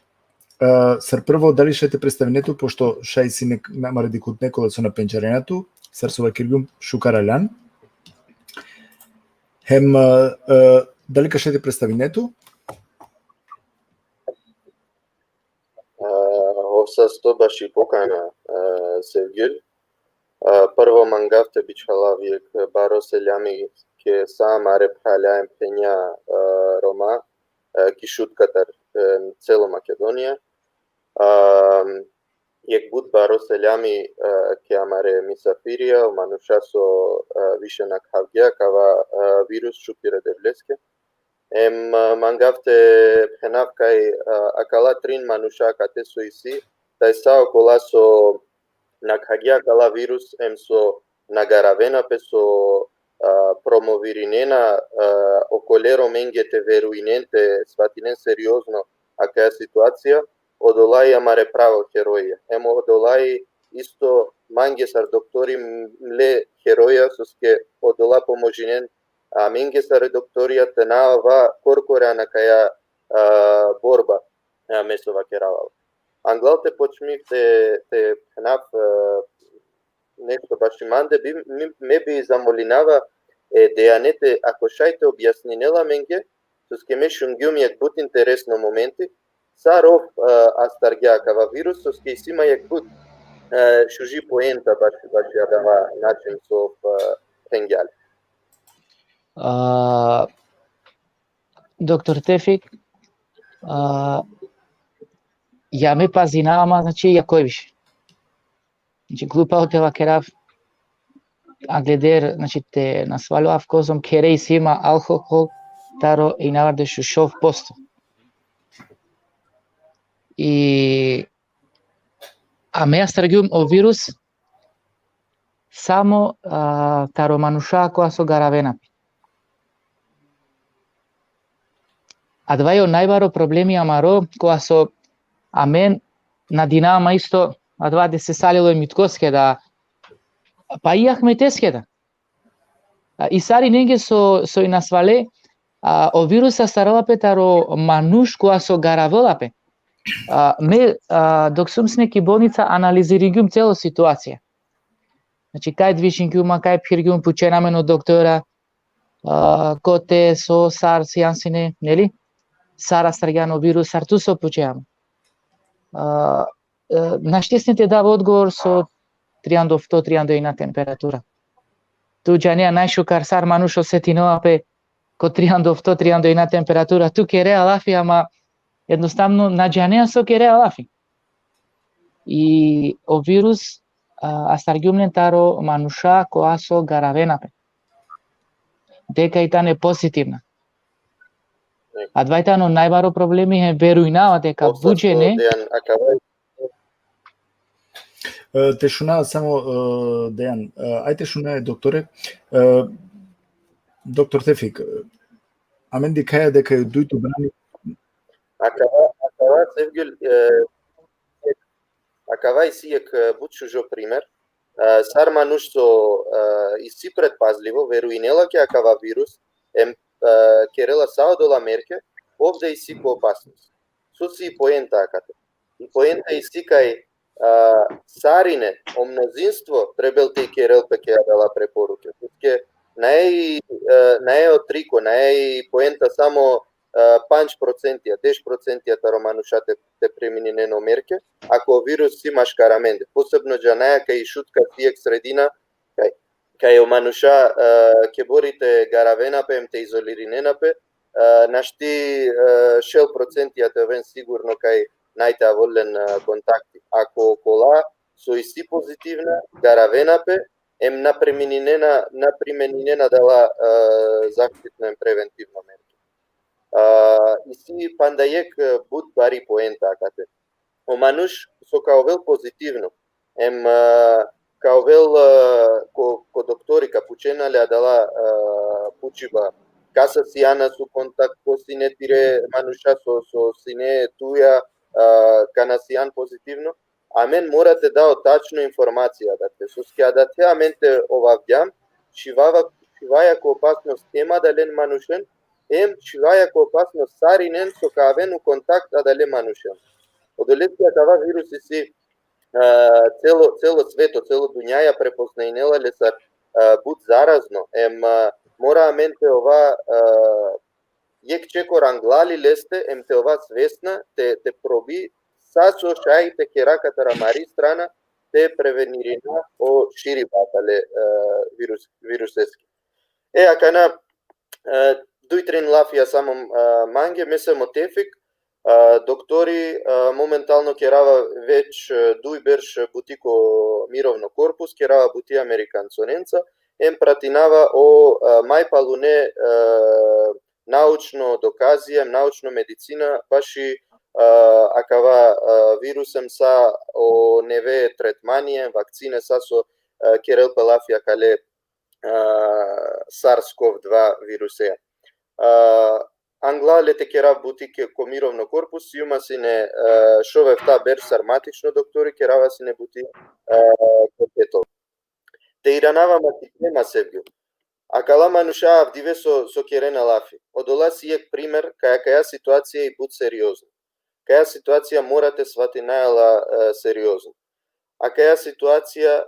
E, sar prvo, dali šaj te predstavine tu, pošto šaj isi nek-, amare dikhutne kola so na pendžarena tu, sar so vakergjum šukar aljan. Hem, e, e, dali ka šaj te predstavine tu? E, ov sasto baši pokana, e, Sevgjul. E, prvo mangav te bičhalav jekh baro seljami ke sa amare phralja em phenja, e, Roma, e, ki Šutka tar, e, celo Makedonija. E, jekh but baro seljami, e, ke amare misafirja, o manuša so, e, više nakhavgja kava, e, virus, šukir e Devleske. Em, e, mangav te phenav kaj, e, akala trin manuša kate so isi, taj sa okola so nakhavgja akala virus, em so na garavena pe, so, e, promovirinena, e, okole Romenge te verujnen, te svatinen seriozno akaja situacija, odola i amare pravo heroja. Em odola i isto mange sar doktori mle heroja, soske odola pomožinen amenge sar doktorija te na ava korkore an akaja, e, borba, e, me so vakerava. Anglal te počmiv te, te phenav, e, nešto baši mande, bi, mi, me bi zamolinava e Dejane te, ako šaj te objasninel amenge, soske me šungjum jekh but interesno momenti, sar ov, e, astargja akava virus, soske isi ma jekh but, e, šuži poenta baš, baši adava način so ov, e, phengja le. A, doktor Tefik, a, ja me pazinava ma, znači, jakoj više. Znači, glupa te vakerav, angleder, znači, te nasvaljovav kozom khere isi ma alkohol taro inavardeš u šov posto. I, a me astargjum o virus samo, a, taro manuša kola so garavena pe. Adava i o najbaro problemi amaro, kola so amen na dinama isto, adava desesali lo e mitkoske da, pa i Ahmeteske da. A, i sarinenge so, so i nasvale, a, o virus astarela pe taro manuš kola so garavela pe. A, me, a, dok sum sine ki bolnica, analiziringjum celo situacija. Znači, kaj dvižingjum ma, kaj phirgjum, pučena amen o doktora, a, kote, so, sar sian sine, neli? Sar astargjan o virus, sar tu so pučea amen. A, e, našti sine te dav odgovor so trianda ofto, trianda o ina temperatura. Tu džanea najšukar sar manuš osetinela pe ko trianda ofto, trianda o ina temperatura. Tu kerea lafi, ama jednostavno na džanea so kerea lafi. I o virus, a, astargjum len taro manuša kola so garavena pe. Deka i tane pozitivna. Adava i tano najbaro problemi, hem verujnava deka but džene. Dejan, akava E, te šuna samo, e, Dejan, e, aj te šuna e doktore, e, doktor Tefik, e, amen dikhaja deka i dujto brani. Akava, akava, Sevgjul, e, akava isi jekh, e, but šužo primer. E, sar manuš so, e, isi predpazlivo, verujnela ke akava virus, em, e, kerela sa odola merke, ov da isi ko opasnost. So si poenta akate? I poenta isi kaj, a, sarine, o mnozinstvo trebel te ikerel pe ke adala preporuke. Soske nae, e, nae o triko, nae poenta samo, e, pandž procentija, deš procentija taro manuša te, te primeninen o merke, ako o virus si maškar amende. Posebno džanaja kaj i Šutka si jekh sredina, kaj, kaj o manuša, e, kobor i te garavena pe, em te izolirinena pe, e, našti, e, šel procentija te oven sigurno kaj naj te avol len, e, kontakti. Ako okola so isi pozitivna, garavena pe, em na primeninena, na primeninena adala, e, zaštitno em preventivno merke. E, isi panda jekh, e, but bari poenta akate. O manuš so ka ovel pozitivno, em, e, ka ovel, e, ko, ko doktori, ka pučena le adala, e, pučiba. Kasa siana so kontakt, ko sine tire manuša so, so sine tuja, e, kana sian pozitivno. Amen mora te da o tačno informacija, adate. Soske adate amen te ovavgjam, čhivava, čhivaja ko opasnost em adalen manušen, em čhivaja ko opasnost sarinen so ka aven u kontakt adale manušen. Odoleske akava virus isi, e, celo, celo sveto, celo dunjaja prepoznajnela le sar, e, but zarazno, em, e, mora amen te ova, e, jekh čekor anglal i leste, em te ova svesna, te, te probi, sa so šaj te kera katar amari strana, te prevenirina o širiba tale, e, virus, viruseske. E, akana, e, duj trin lafija samo, e, mange, me sem o Tefik, e, doktori, e, momentalno kerava već, e, duj berš buti ko mirovno korpus, kerava buti Amerikanconenca, em pratinava o, e, maj palune, e, naučno dokazija, naučno medicina, baši, e, akava, e, virus em sa o neve tretmanie, vakcine, sa so, e, kerel pe lafi akale, e, SARS-CoV dva virusea. E, anglal le te kerav buti ke, ko mirovno korpus, sijuma sine, e, šov efta berš sar matično doktori, kerava sine buti, e, ko peto. Te iranava ma ki tema, Sevgjo. Akala manuša avdive so, so kerena lafi. Odola si jekh primer, kaj akaja situacija i but seriozno. Akaja situacija mora te svatinaja la, e, seriozno. Akaja situacija,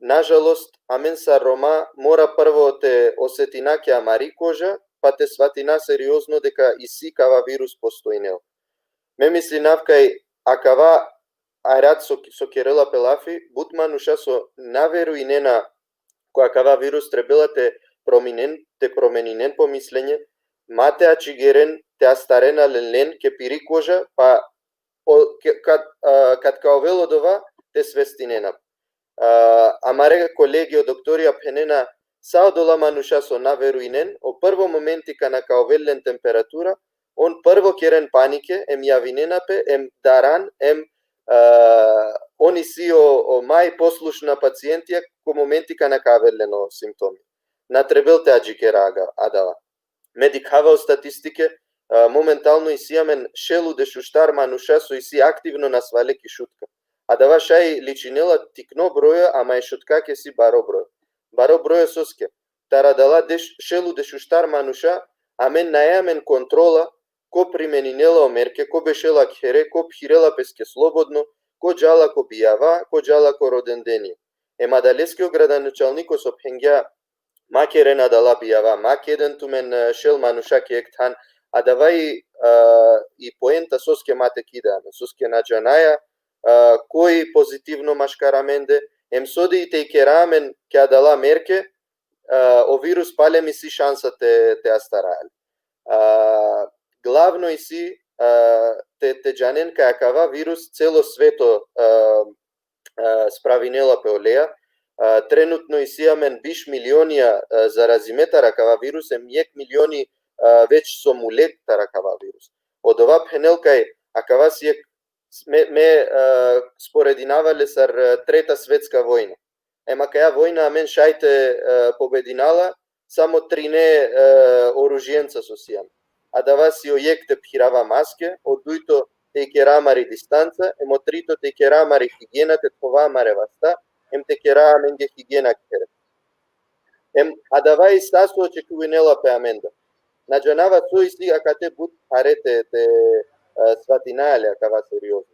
nažalost, amen sar Roma mora prvo te osetina ki amari koža, pa te svatina seriozno deka isi kava virus postojnel. Me mislinav kaj akava arat so, so kerela pe lafi, but manuša so na verujnena ko akava virus trebela te prominen, te promeninen po mislenje, ma te ačhigeren, te astarena len, len ke piri koža, pa o, ke, kad, a, kad ka ovel odova, te svestinena. A, amare kolege o doktorija phenena, sa odola manuša so na verujnen, o prvo momenti kana ka ovel len temperatura, on prvo keren panike, em javinena pe, em daran, em, a, on isi o, o maj poslušna pacientija ko momenti kana ka avel len o simptomi. Na trebel te adžikera aga-, adava. Me dikhava o statistike, a, momentalno isi amen šel u dešuštar manuša so isi aktivno nasvale ki Šutka. Adava šaj ličinela tikno broja, ama e Šutkake si baro broj. Baro broj soske. Taro adala deš-, šel u dešuštar manuša, amen nae amen kontrola, ko primeninela o merke, ko bešela khere, ko phirela peske slobodno, ko džala ko bijava, ko džala ko rodendenie. Em adaleske o gradonačalniko so phengja, ma keren adala bijava, ma keden tumen, e, šel manuša ki jekh than, adava i, e, i poenta soske ma te kida amen, soske na džanaja, e, koj pozitivno maškar amende, em so de i te kera amen ki adala merke, e, o virus palem isi šansa te, te astara le. E, glavno isi, e, te, te džanen kaj akava virus celo sveto, e, e, spravinela pe oleja. E, trenutno isi amen biš milionija, e, zarazime taro akava virus, em jekh milioni, e, već so mule taro akava virus. Odova phenel kaj akava si jekh, me, me, e, sporedinava le sar, e, treta svetska vojna. Em akaja vojna amen šaj te, e, pobedina la, samo trine, e, oružjenca so si amen. Adava si o jekh te phirava maske, o dujto te kera amari distanca, em o trito te kera amari higiena, te thova amare vasta, em te kera amenge higiena khere. Em adava i sa so očekivinela pe amenda. Na džanava so isi akate but phare te, te, e, svatina le akava seriozno.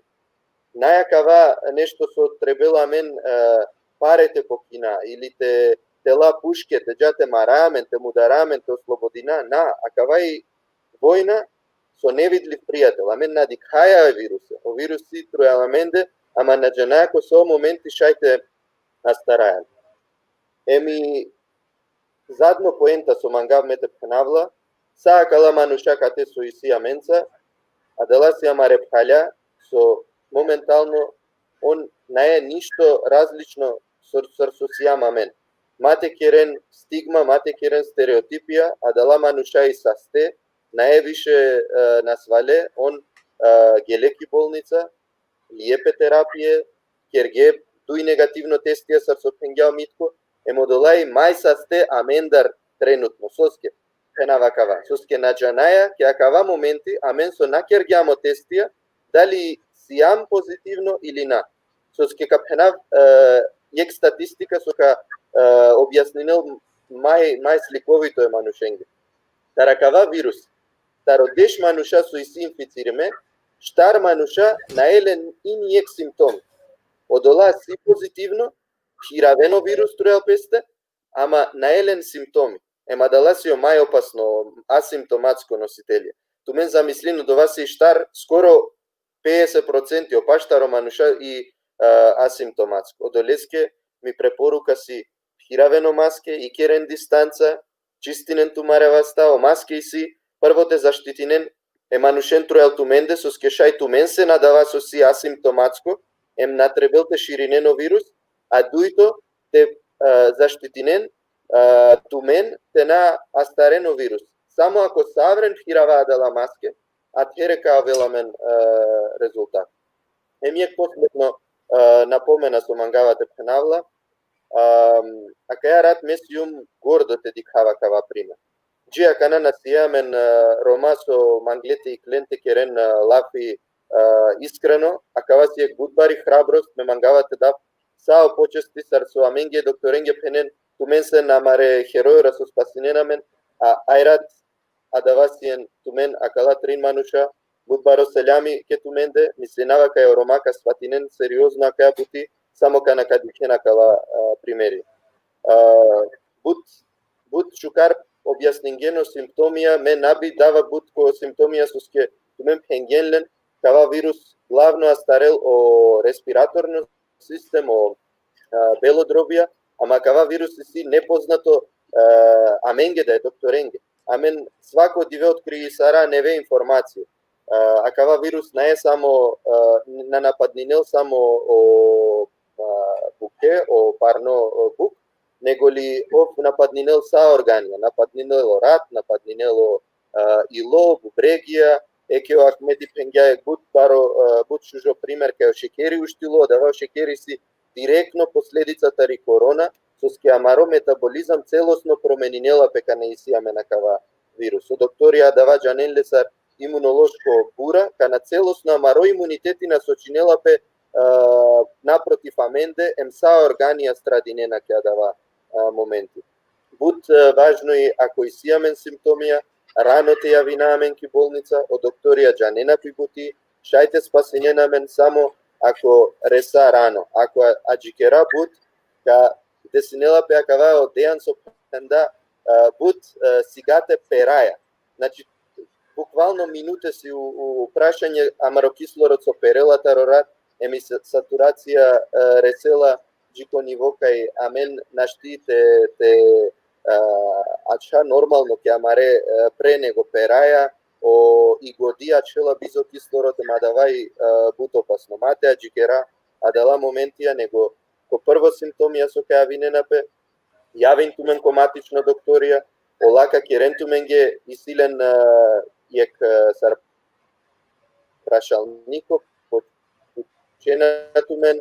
Nae akava nešto so trebela amen, e, pare te pokina, ili te, te la puške, te dža te mara amen, te mudara amen, te oslobodina. Na, akava i vojna so nevidliv prijatelj. Amen na dikhaja e viruse. O virus si trujal amende, ama na džanaja ko so momenti šaj te astaraja le. Em i zadno poenta so mangav me te phenav la, sa akala manuša kate so isi amenca, adala si amare phralja, so momentalno on nae ništo različno sar, sar so sijam amen. Ma te keren stigma, ma te keren stereotipija, adala manuša i saste, nae više, e, nasvale, on, e, gele ki bolnica, lie pe terapije, kerge duj negativno testija sar so phengja o Mitko, em odola i maj saste amendar trenutno. Soske phenav akava? Soske na džanaja ki akava momenti amen so na kergjam o testija, dali sijam pozitivno ili na. Soske ka phenav, e, jekh statistika so ka, e, objasninel maj, maj slikovito e manušenge. Taro akava virus, taro deš manuša so isi inficirime, štar manuša nae len i ni jekh simptomi. Odola si pozitivno, phiraven o virus trujal peste, ama nae len simptomi. Em adala si o maj opasno, asimptomatsko nositelje. Tumen zamislin, odova si štar, skoro pedeset procenti, o paštaro manuša i, a, asimptomatsko. Odoleske mi preporuka si phiraven o maske, i keren distanca, čistinen tumare vasta, o maske isi prvo te zaštitinen e manušen trujal tumende, soske šaj tumen sen adava so si asimptomatsko, em na trebel te širinen o virus, a dujto te, a, zaštitinen, a, tumen te na astaren o virus. Samo ako savren phirava adala maske, athere ka avel amen, a, rezultat. Em jekh posledno, a, napomena so mangava te phenav la, a, akaja rat me sijum gordo te dikhava kava primer. Dži akana na sijam amen, a, Roma so mangle te iklen te keren, a, lafi, a, iskreno, akava si jekh but bari hrabrost, me mangava te dav sa o počasti sar so amenge doktorenge phenen, tumen sen amare herojra so spasinena amen, a, aj rat adava sien tumen akala trin manuša, but baro seljami ke tumende, mislinava kaj o Roma ka shvatinen seriozno akaja buti, samo kana ka dikhen akala, a, primeri. A, but, but šukar objasningen o simptomija, me na bi dava but ko simptomija soske tumen phengen len, kava virus glavno astarel o respiratorno sistem, o, a, belo drobija, ama kava virus isi nepoznato, a, amenge da e doktorenge. Amen svako dive otkrijisara neve informacije. A, akava virus nae samo, a, na napadninel samo o, a, bukhe, o parno, o buk, nego li ov napadninel sa organija, napadninel o rat, napadninel o, a, ilo, bubregija, eke o Ahmedi phengja jekh but baro, a, but šužo primer kaj o šekeri uštilo, adava o šekeri si direktno posledica tari korona, soske amaro metabolizam celosno promeninela pe kana isi amen akava virus. O doktorija adava džanen le sar imunološko bura, kana celosno amaro imuniteti nasočinela pe, a, naprotiv amende, em sa organija stradinena ki adava, a, momenti. But, a, važno i ako isi amen simptomija, rano te javina amen ki bolnica, o doktorija džanena pi buti, šaj te spasinen amen samo ako resa rano. Ako a-, adžikera but, ka desinela pe akava o Dejan so phenda, a, but, a, sigate peraja. Znači, bukvalno minute si u, u prašanje, amaro kislorod so perela taro rat, em i sa-, saturacija, a, resela dži ko nivo kaj amen našti te, te, a, ačha normalno ke amare, a, pre nego peraja, o, i godi ačhela bizo kislorod, em adava i, a, but opasno. Ma te adžikera adala momentija, nego ko prvo simptomija so ka javinena pe, javin tumen ko matično doktorija, ola ka keren tumenge, isi len, a, jekh, a, sar prašalniko, pučena tumen,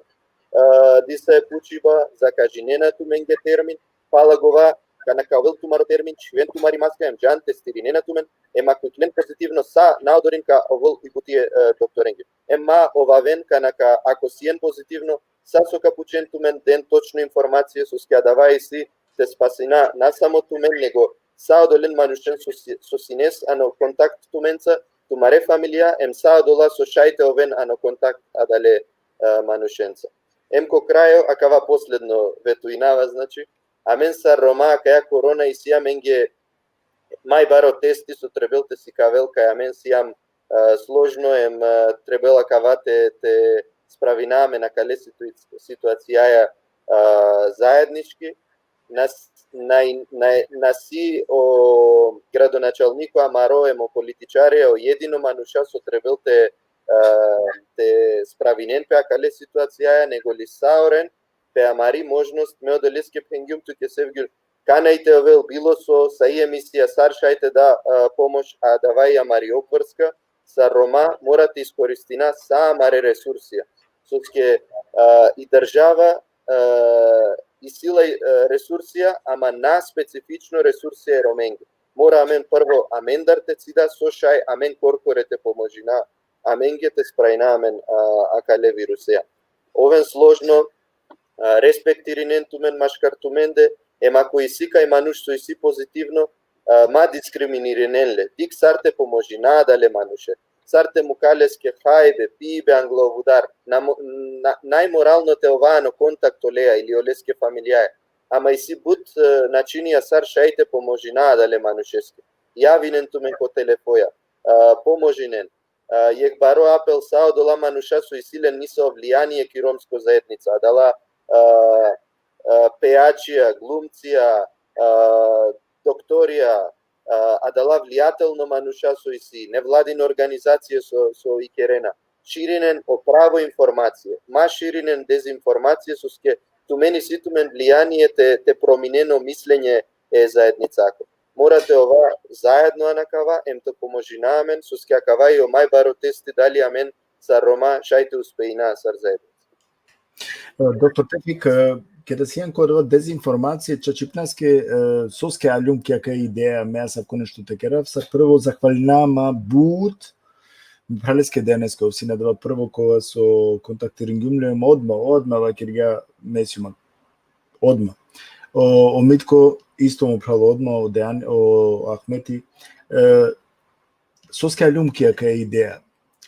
a, disa e pučiba, zakažinena tumenge termin, pala gova, kana ka ovel tumaro termin, čhiven tumari maska, em džan, testirinena tumen, em ako iklen pozitivno, sa na odorin ka ovel i buti e, a, doktorenge. Em ma ovaven, kana ka, ako sien pozitivno, sa so ka pučen tumen den točno informacije, soske adava isi te spasina na samo tumen, nego sa odolen manušen so si-, so sines ano kontakt tumenca, tumare familija, em sa odola so šaj te oven ano kontakt adale, e, manušenca. Em ko krajo, akava posledno vetuinava, znači, amen sar Roma, akaja korona isi amenge maj baro testi so trebel te sikavel kaj amen sijam, e, složno, em, e, trebel akava te, te spravina amen akale situ-, situacijaja, e, zajednički. Nas-, naj-, naj-, na si o gradonačalniko amaro, em o političarija, o jedino manuša so trebel te, e, te spravinen pe akale situacijaja, nego li sa oren, pe amari možnost, me odoleske phengjum tuke, Sevgjul, kana i te ovel bilo so, sa i emisija, sar šaj te da, e, pomoš, adava i amari obvrska, sar Roma mora te iskoristina sa amare resursija. Soske, e, i država, e, isi la, e, resursija, ama na specifično resursija e Romenge. Mora amen prvo amendar te cida so šaj amen korkore te pomožina amenge te spravina amen, a, akale viruseja. Oven složno, a, respektirinen tumen maškar tumende, em ako isi kaj manuš so isi pozitivno, a, ma diskriminirinen le. Dikh sar te pomožina adale manuše. sar te muka leske hajbe, pibe anglo vudar, na mo-, na-, najmoralno te ova ano kontakt oleja ili oleske familijaja. Ama isi but, e, načinija sar šaj te pomožina adale manušeske. Javinen tumen ko telefoja, e, pomožinen. E, jekh baro apel sa odola manuša so isi len niso vlijanie ki romsko zajednica, adala, e, e, pejačija, glumcija, e, doktorija, e, adala vlijatelno manuša so isi, nevladin organizacije so, so ikerena. Širinen o pravo informacije. Ma širinen dezinformacije, soske tumen isi tumen vlijanie te, te prominen o mislenje e zajednicako. Mora te ova zajedno ano akava, em te pomožina amen, soske akava i o majbaro testi dali amen sar Roma šaj te uspejina sar zajednica. E, doktor Tefik, e, keda sian ko adava dezinformacije, čačipnaske, e, soske aljum ki akaja ideja, me asavko nešto te kerav, sar prvo zahvalinama but, mi phraleske Deneske, ov sine adava prvo kova so kontaktiringjum le, odma, odma vakergja, me sium odma. O, o Mitko isto mo phral odma, o Dejan, o Ahmeti, e, soske aljum ki akaja ideja.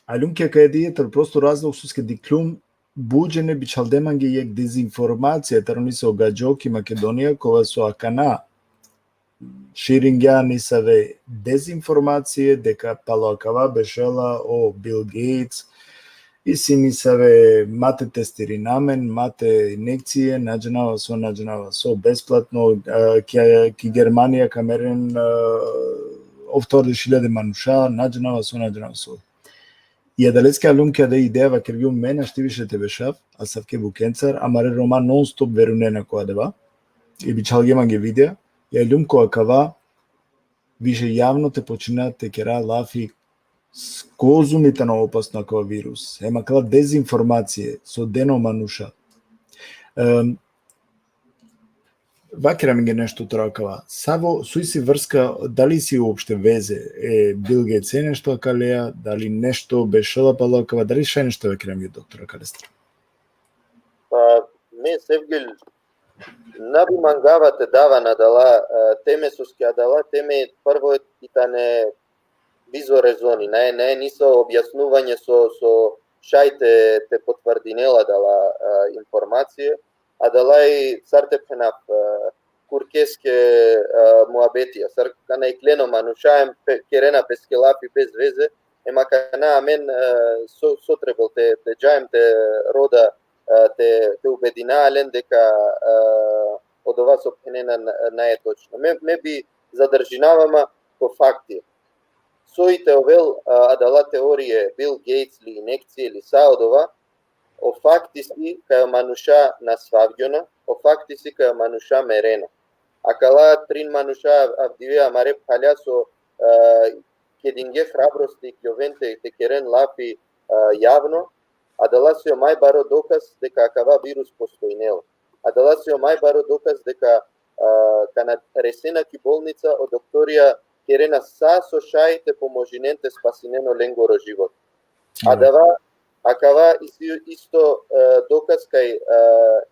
Aljum ki akaja ideja, taro prosto razlog soske dikhlum, but džene bičhalde mange jekh dezinformacija, taro niso gadžo ki Makedonija, kova so akana širingja nisave dezinformacije, deka palo akava bešela o Bill Gates, isi nisave ma te testirina amen, ma te injekcije, na džanava so, na džanava so, besplatno, a, ki, ki Germanija ka meren, a, oftordeš hiljade manuša, na džanava so, na džanava so. I adaleske aljum ki adaja ideja vakergjum me našti više te bešav asavke bukencar, amare Roma non stop verujnena ko adava. I bičhalgje mange videa, i aljum ko akava više javno te počina te kera lafi s kozum i tano opasno akava virus. Em akala dezinformacije so dena o manuša. Em, vaker amenge nešto taro akava. Savo, so isi vrska, dali isi uopšte veze e Bill Gates e nešto akaleja, dali nešto bešela palo akava, dali šaj nešto vaker amenge, doktor, akale strane? Pa, me, Sevgil, na bi mangava te dava ano adala, e, teme, soske adala teme prvo i tane bizo rezoni, nae, nae niso objasnuvanje so, so šaj te, te potvrdinel adala, e, informacije, adala i sar te phenav, e, kurkeske, e, muabetija, sar kana iklena o manuša em pe-, kerena peske lafi bez veze, em akana amen, e, so, so trebel te, te dža em te roda, e, te, te ubedina len deka, e, odova so phenena na-, nae točno. Me, me bi zadržinava ma ko fakti. So i te ovel, e, adala teorije, Bill Gates li, injekcije li, sa odova, o fakti si kaj o manuša nasvavgjona, o fakti si kaj o manuša merena. Akala trin manuša avdive amare phalja so, e, kedinge hrabrosti ki oven te, te keren lafi, e, javno, adala si o majbaro dokaz deka akava virus postojnela. Adala si o majbaro dokaz deka, e, kana resena ki bolnica, o doktorija kerena sa so šaj te pomožinen te spasinen olengoro život. Adava, akava isi isto, e, dokaz kaj, e,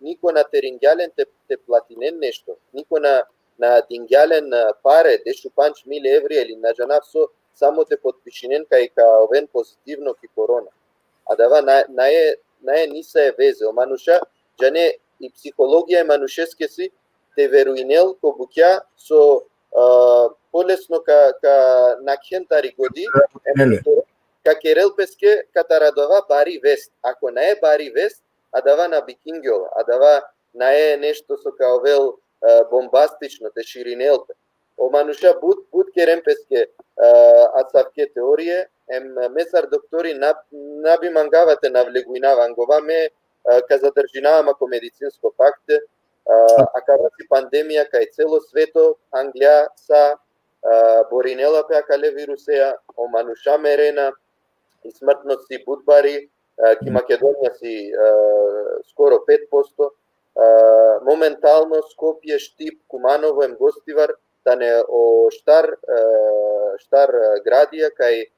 niko na teringja len te, te platinen nešto, niko na, na dingja len, e, pare, dešupandž mil evri ili na džanav so, samo te potpišinen kaj ka oven pozitivno ki korona. Adava na, nae, nae nisae veze. O manuša, džane, i psihologija e manušeske si te verujnel ko bukja so, e, polesno ka, ka nakhen tari godi, ka kerel peske katar adava bari vest. Ako nae bari vest, adava na bikingjola, adava nae nešto so ka ovel, e, bombastično, te širinel pe. O manuša but, but keren peske, e, asavke teorije, em me sar doktori na, na bi mangava te navlegujnav angova, me, e, ka zadržinava ma ko medicinsko fakte, e, akava si pandemija kaj celo sveto anglja sa, e, borinela pe akale viruseja, o manuša merena, i smrtnost si but bari, e, ki Makedonija si, e, skoro pet posto. E, momentalno Skopje, Štip, Kumanovo em Gostivar tane o štar, e, štar, e, gradija kaj, e,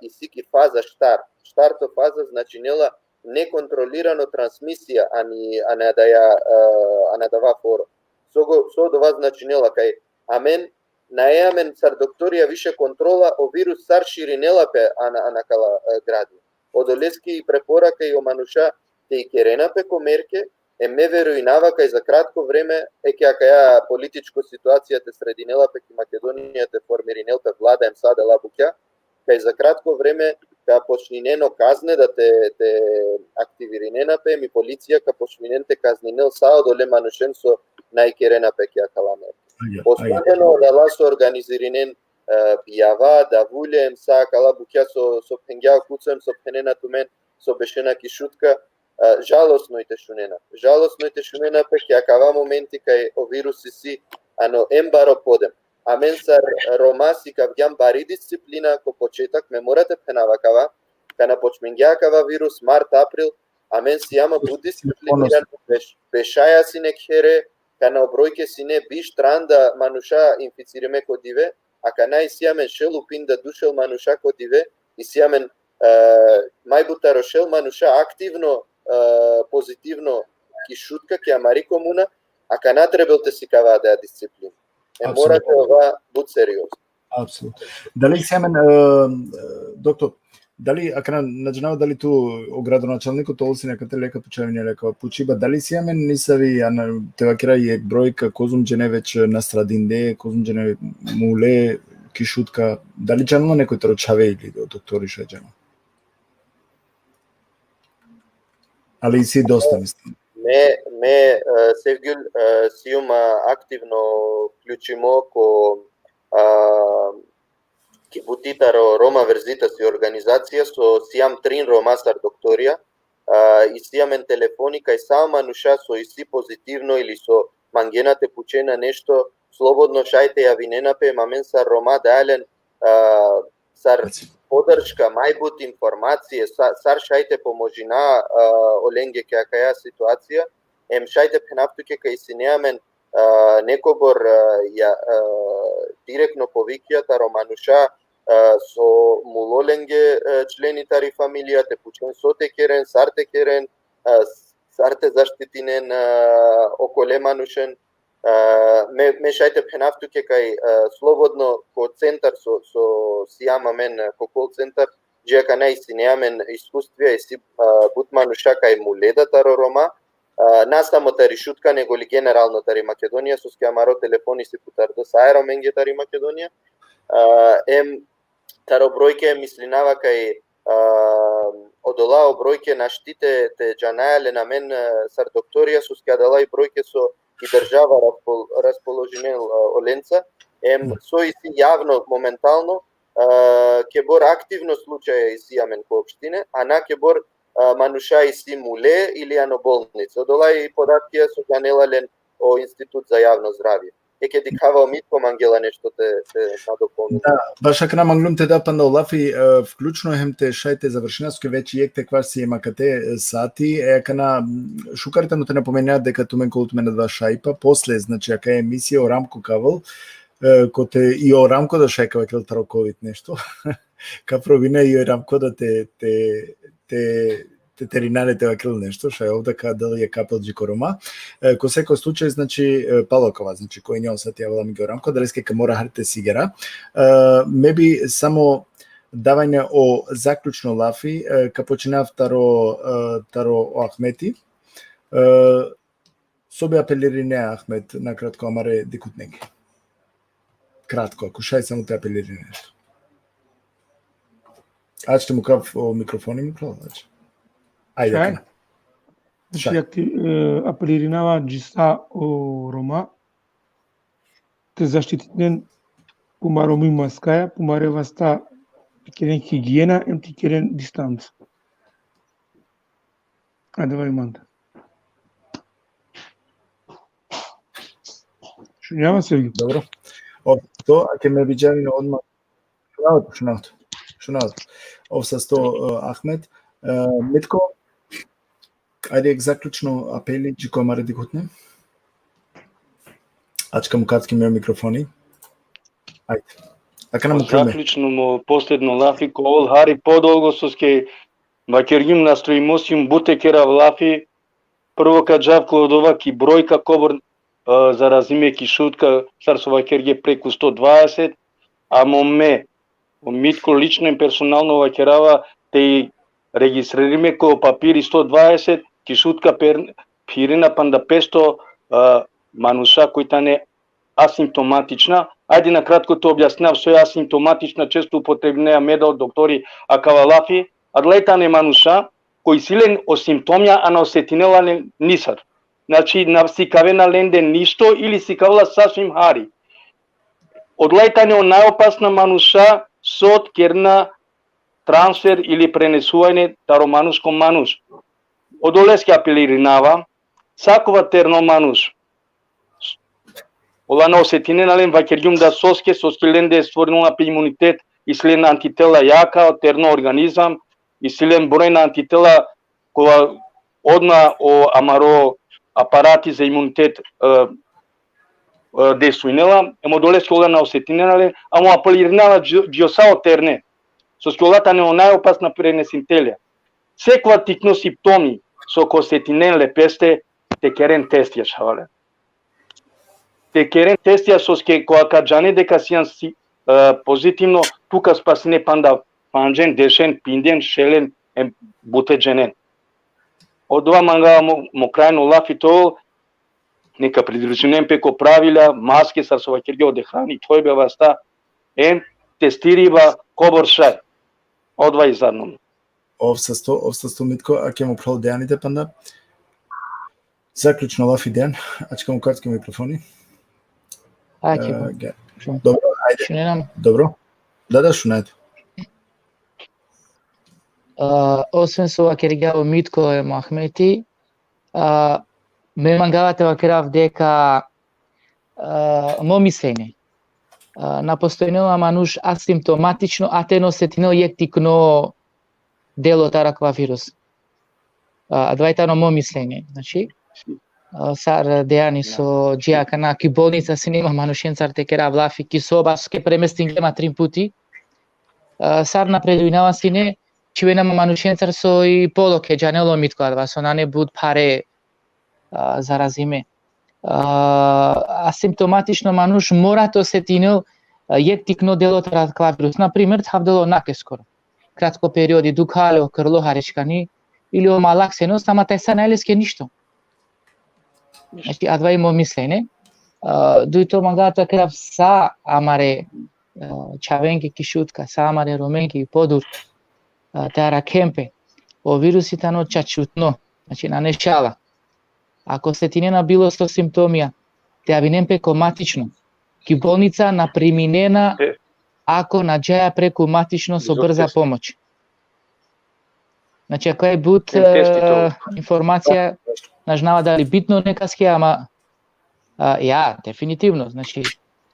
isi ki faza štar. Štarto faza značinela nekontrolirano transmisija ani, ani adaja, e, ani adava foro. So go-, so dova značinela kaj amen nae amen sar doktorija više kontrola, o virus sar širinela pe ana, ana kala, e, gradi. Odoleske i preporaka i o manuša te ikerena pe ko merke, e me verujnava kaj za kratko vreme, e ke akaja političko situacija te sredinela pe ki Makedonija, te formirinel pe vlada, em sa adala bukja, kaj za kratko vreme ka počninen o kazne da te, te aktivirinena pe, em i policija ka počninen te kazninel sa odole manušen so na ikerena pe ki akala merke. Aja, aja. Posebno adala so organizirinen, e, bijava, davulje, em sa akala bukja so, so phengja o Kuco, em so phenena tumen, so bešena ki Šutka, e, žalostno i te šunena. Žalostno i te šunena pe ki akava momenti kaj o virus isi ano em baro podem. Amen sar Roma sikavgjam bari disciplina ko početak, me mora te phenav akava, kana počmingja akava virus mart, april, amen sijam but disciplinirano, beš-, bešaja sine khere, kana o brojke sine biš trin da manuša inficirime ko dive, akana isi amen šel u pinda, dušel manuša ko dive, isi amen, e, maj but taro šel manuša aktivno, e, pozitivno ki Šutka, ki amari komuna, akana trebel te sikava adaja disciplina. E mora te ova but seriozno. Apsolutno. Dali isi amen, e, doktor, dali, akana na džanava dali tu o gradonačalniko te ol sine akate, le ka pučav ine, le ka pučiba, dali isi amen nisavi, ana, te vakera, jekh brojka kozom džene već nastradinde, kozom džene mule ki Šutka, dali džanela nekoj taro čhave ili o doktori šaj džanel? Ali isi dosta, mislim. Me, me, e, Sevgjul, e, sijum, a, aktivno ključimo ko, a, ki buti taro Roma Verzitas i organizacija, so sijam trin Roma sar doktorija, a, isi amen telefoni kaj sa manuša so isi pozitivno ili so mangena te pučena nešto, slobodno šaj te javinena pe, em amen sar Roma daja len, a, sar podrška, maj but informacije, sa-, sar šaj te pomožina, a, olenge ki akaja situacija, em šaj te phenav tuke kaj sine amen, a, nekobor, a, ja, a, direktno povikija taro manuša, a, so mulo lenge, a, členi tari familija, te pučen so te keren, sar te keren, a, sar te zaštitinen, a, okole manušen, a, me, me šaj te phenav tuke kaj, a, slobodno ko centar so, so sijam amen, a, ko call centar, dži akana isi, sine amen iskustvija, isi, a, but manuša kaj mule da taro Roma, a, na samo tari Šutka, nego li generalno tari Makedonija, soske amaro telefoni isi putar do sa e Romenge tari Makedonija, a, em taro brojke mislinava kaj, a, odola o brojke našti te, te džanaja len amen, a, sar doktorija, soske adala i brojke so i država raspol-, raspoložinel, a, olenca, em so isi javno momentalno, a, kebor aktivno slučaja isi amen ko opštine, a na kebor, a, manuša isi mule ili ano bolnice. Odola i podatkija so džanela len o Institut za javno zdravje. Eke dikhava o Mitko mangela nešto te, te nadopolni. Da, baš akana manglum te da panda o lafi, e, vključno hem te šaj te završina, soske već jekh te kvasi em akate, e, sati, e, akana, m, šukar tano te napomena deka tumen ka ol tumen adava šajipa, posle, znači, akaja emisija o Ramko ka avel, e, kote i o Ramko da šaj ka vakerel taro kovid nešto. Ka probina i o Ramko da te, te, te, te terina le te vakerel nešto, šaj ov da ka del jekh apel dži ko Roma. E, ko seko slučaj, znači, e, palo akava, znači, ko inja o sati avela amenge o Ramko, adaleske ka mora hari te sigera. E, me bi samo davajne o zaključno lafi, e, ka počinav taro, e, taro o Ahmeti. E, so bi apelirine, Ahmet, nakratko amare dikhutnenge? Kratko, ako šaj samo te apelirine nešto. Ač te mukav o mikrofoni, mukav, ač. Ajde, šaj? Akana. Znači, šaj. Akti-, e, apelirinava dži sa o Roma te zaštitinen pumaro muj maskaja, pumare vasta te keren higijena, em te keren distanca. Adava i manda. Šunava, Sergio? Dobro. O, to, ake me viđavin odma. Šunava, šunava. Šunava. Ov sasto, e, Ahmet. E, Mitko, ajde, zaključno apeli, dži ko amare dikhutne. Ačka mukav ki mio mikrofoni. Ajde. Akana mukljum me. Zaključno mo posledno lafi, ka ol hari podolgo, soske vakergjum, nastrojimo sijum but te kerav lafi, prvo ka džav ko odova ki brojka kobor zarazime ki Šutka, sar so vakergje, preku sto dvadeset, amo me, o Mitko lično em personalno vakerava te i registririme ko papiri sto dvadeset, ki Šutka per-, phirena panda petsto, e, manuša koj tane asimptomatična. Ajde na kratko te objasninav so e asimptomatična, često upotrebinea me da o doktori akava lafi, adala tane manuša koj isi len o simptomija, a na osetinela len nisar. Znači, na sikavena lende ništo ili sikavela sasvim hari. Odolaj tane o najopasna manuša so kerena transfer ili prenesuvanje taro manuš ko manuš. Odoleske apelirinava, sakova terno manuš, ola na osetinena len, vakergjum da soske, soske lende stvorinela pe imunitet, isi len antitela jaka, o terno organizam, isi len brojna antitela, kova odma o amaro aparati za imunitet, e, e, dejstvujnela, em odoleske ola na osetinena len, amo apelirinava dži-, dži o sa o terne, soske ola tane o najopasna prenesintelja. Sekova tikno simptomi so ka osetinen le peste, te keren testija, čhavalen. Te keren testija, soske koga ka džane deka sian si, e, pozitivno, tu ka spasine panda pandžen, dešen, pinden, šelen, em bute dženen. Odova mangava mo, mo krajno lafi te ol, neka pridržinen pe ko pravilja, maske, sar so vakergja, ode hrani thojbe vasta, em testiriba kobor šaj. Odova i zarno. Ov sasto, ov sasto, Mitko, ake mo phral Dejani te panda. Zaključno lafi, Dejan, ačhika mo kratko mikrofoni. Ake, e, po. Ge-, šun-, dobro, ajde. Šunena ma? Dobro. Da, da, šunaja tut. E, osven so vakergja o Mitko em o Ahmeti, e, me mangava te vakerav deka, e, mo mislenje, e, na postojnela manuš asimptomatično, a te na osetinel jekh tikno delo taro akava virus. A, adava i tano mo mislenje. Znači, a, sar Dejani so dži akana ki bolnica, sine ma manušencar te kerav lafi, ki soba, soske premestingjem ma trin puti. A, sar napredujnava sine, čhivena ma manušencar so i polokhe, džanel o Mitko adava, so nane but phare, a, zarazime. A, asimptomatično manuš mora te osetinel, a, jekh tikno delo taro akava virus. Na primer, thavdelo nakeskoro. Kratko periodi, dukha le o krlo, haričkani, ili o malak senos, ama tajsa nane leske ništo. Ništo. Znači, adava i mo mislenje. A, dujto, mangava te vakerav sa amare, a, čhavenge ki Šutka, sa amare Romenge i podur, a, te arakhen pe. O virusi tano čačutno, znači, nane šala. Ako osetinena bilo so simptomija, te javinen pe ko matično. Ki bolnica na priminena, e, ako na džaja preku matično so brza pomoć. Znači, akava i but, e, informacija, na džanava dali bitno nekaske, ama, a, ja, definitivno. Znači,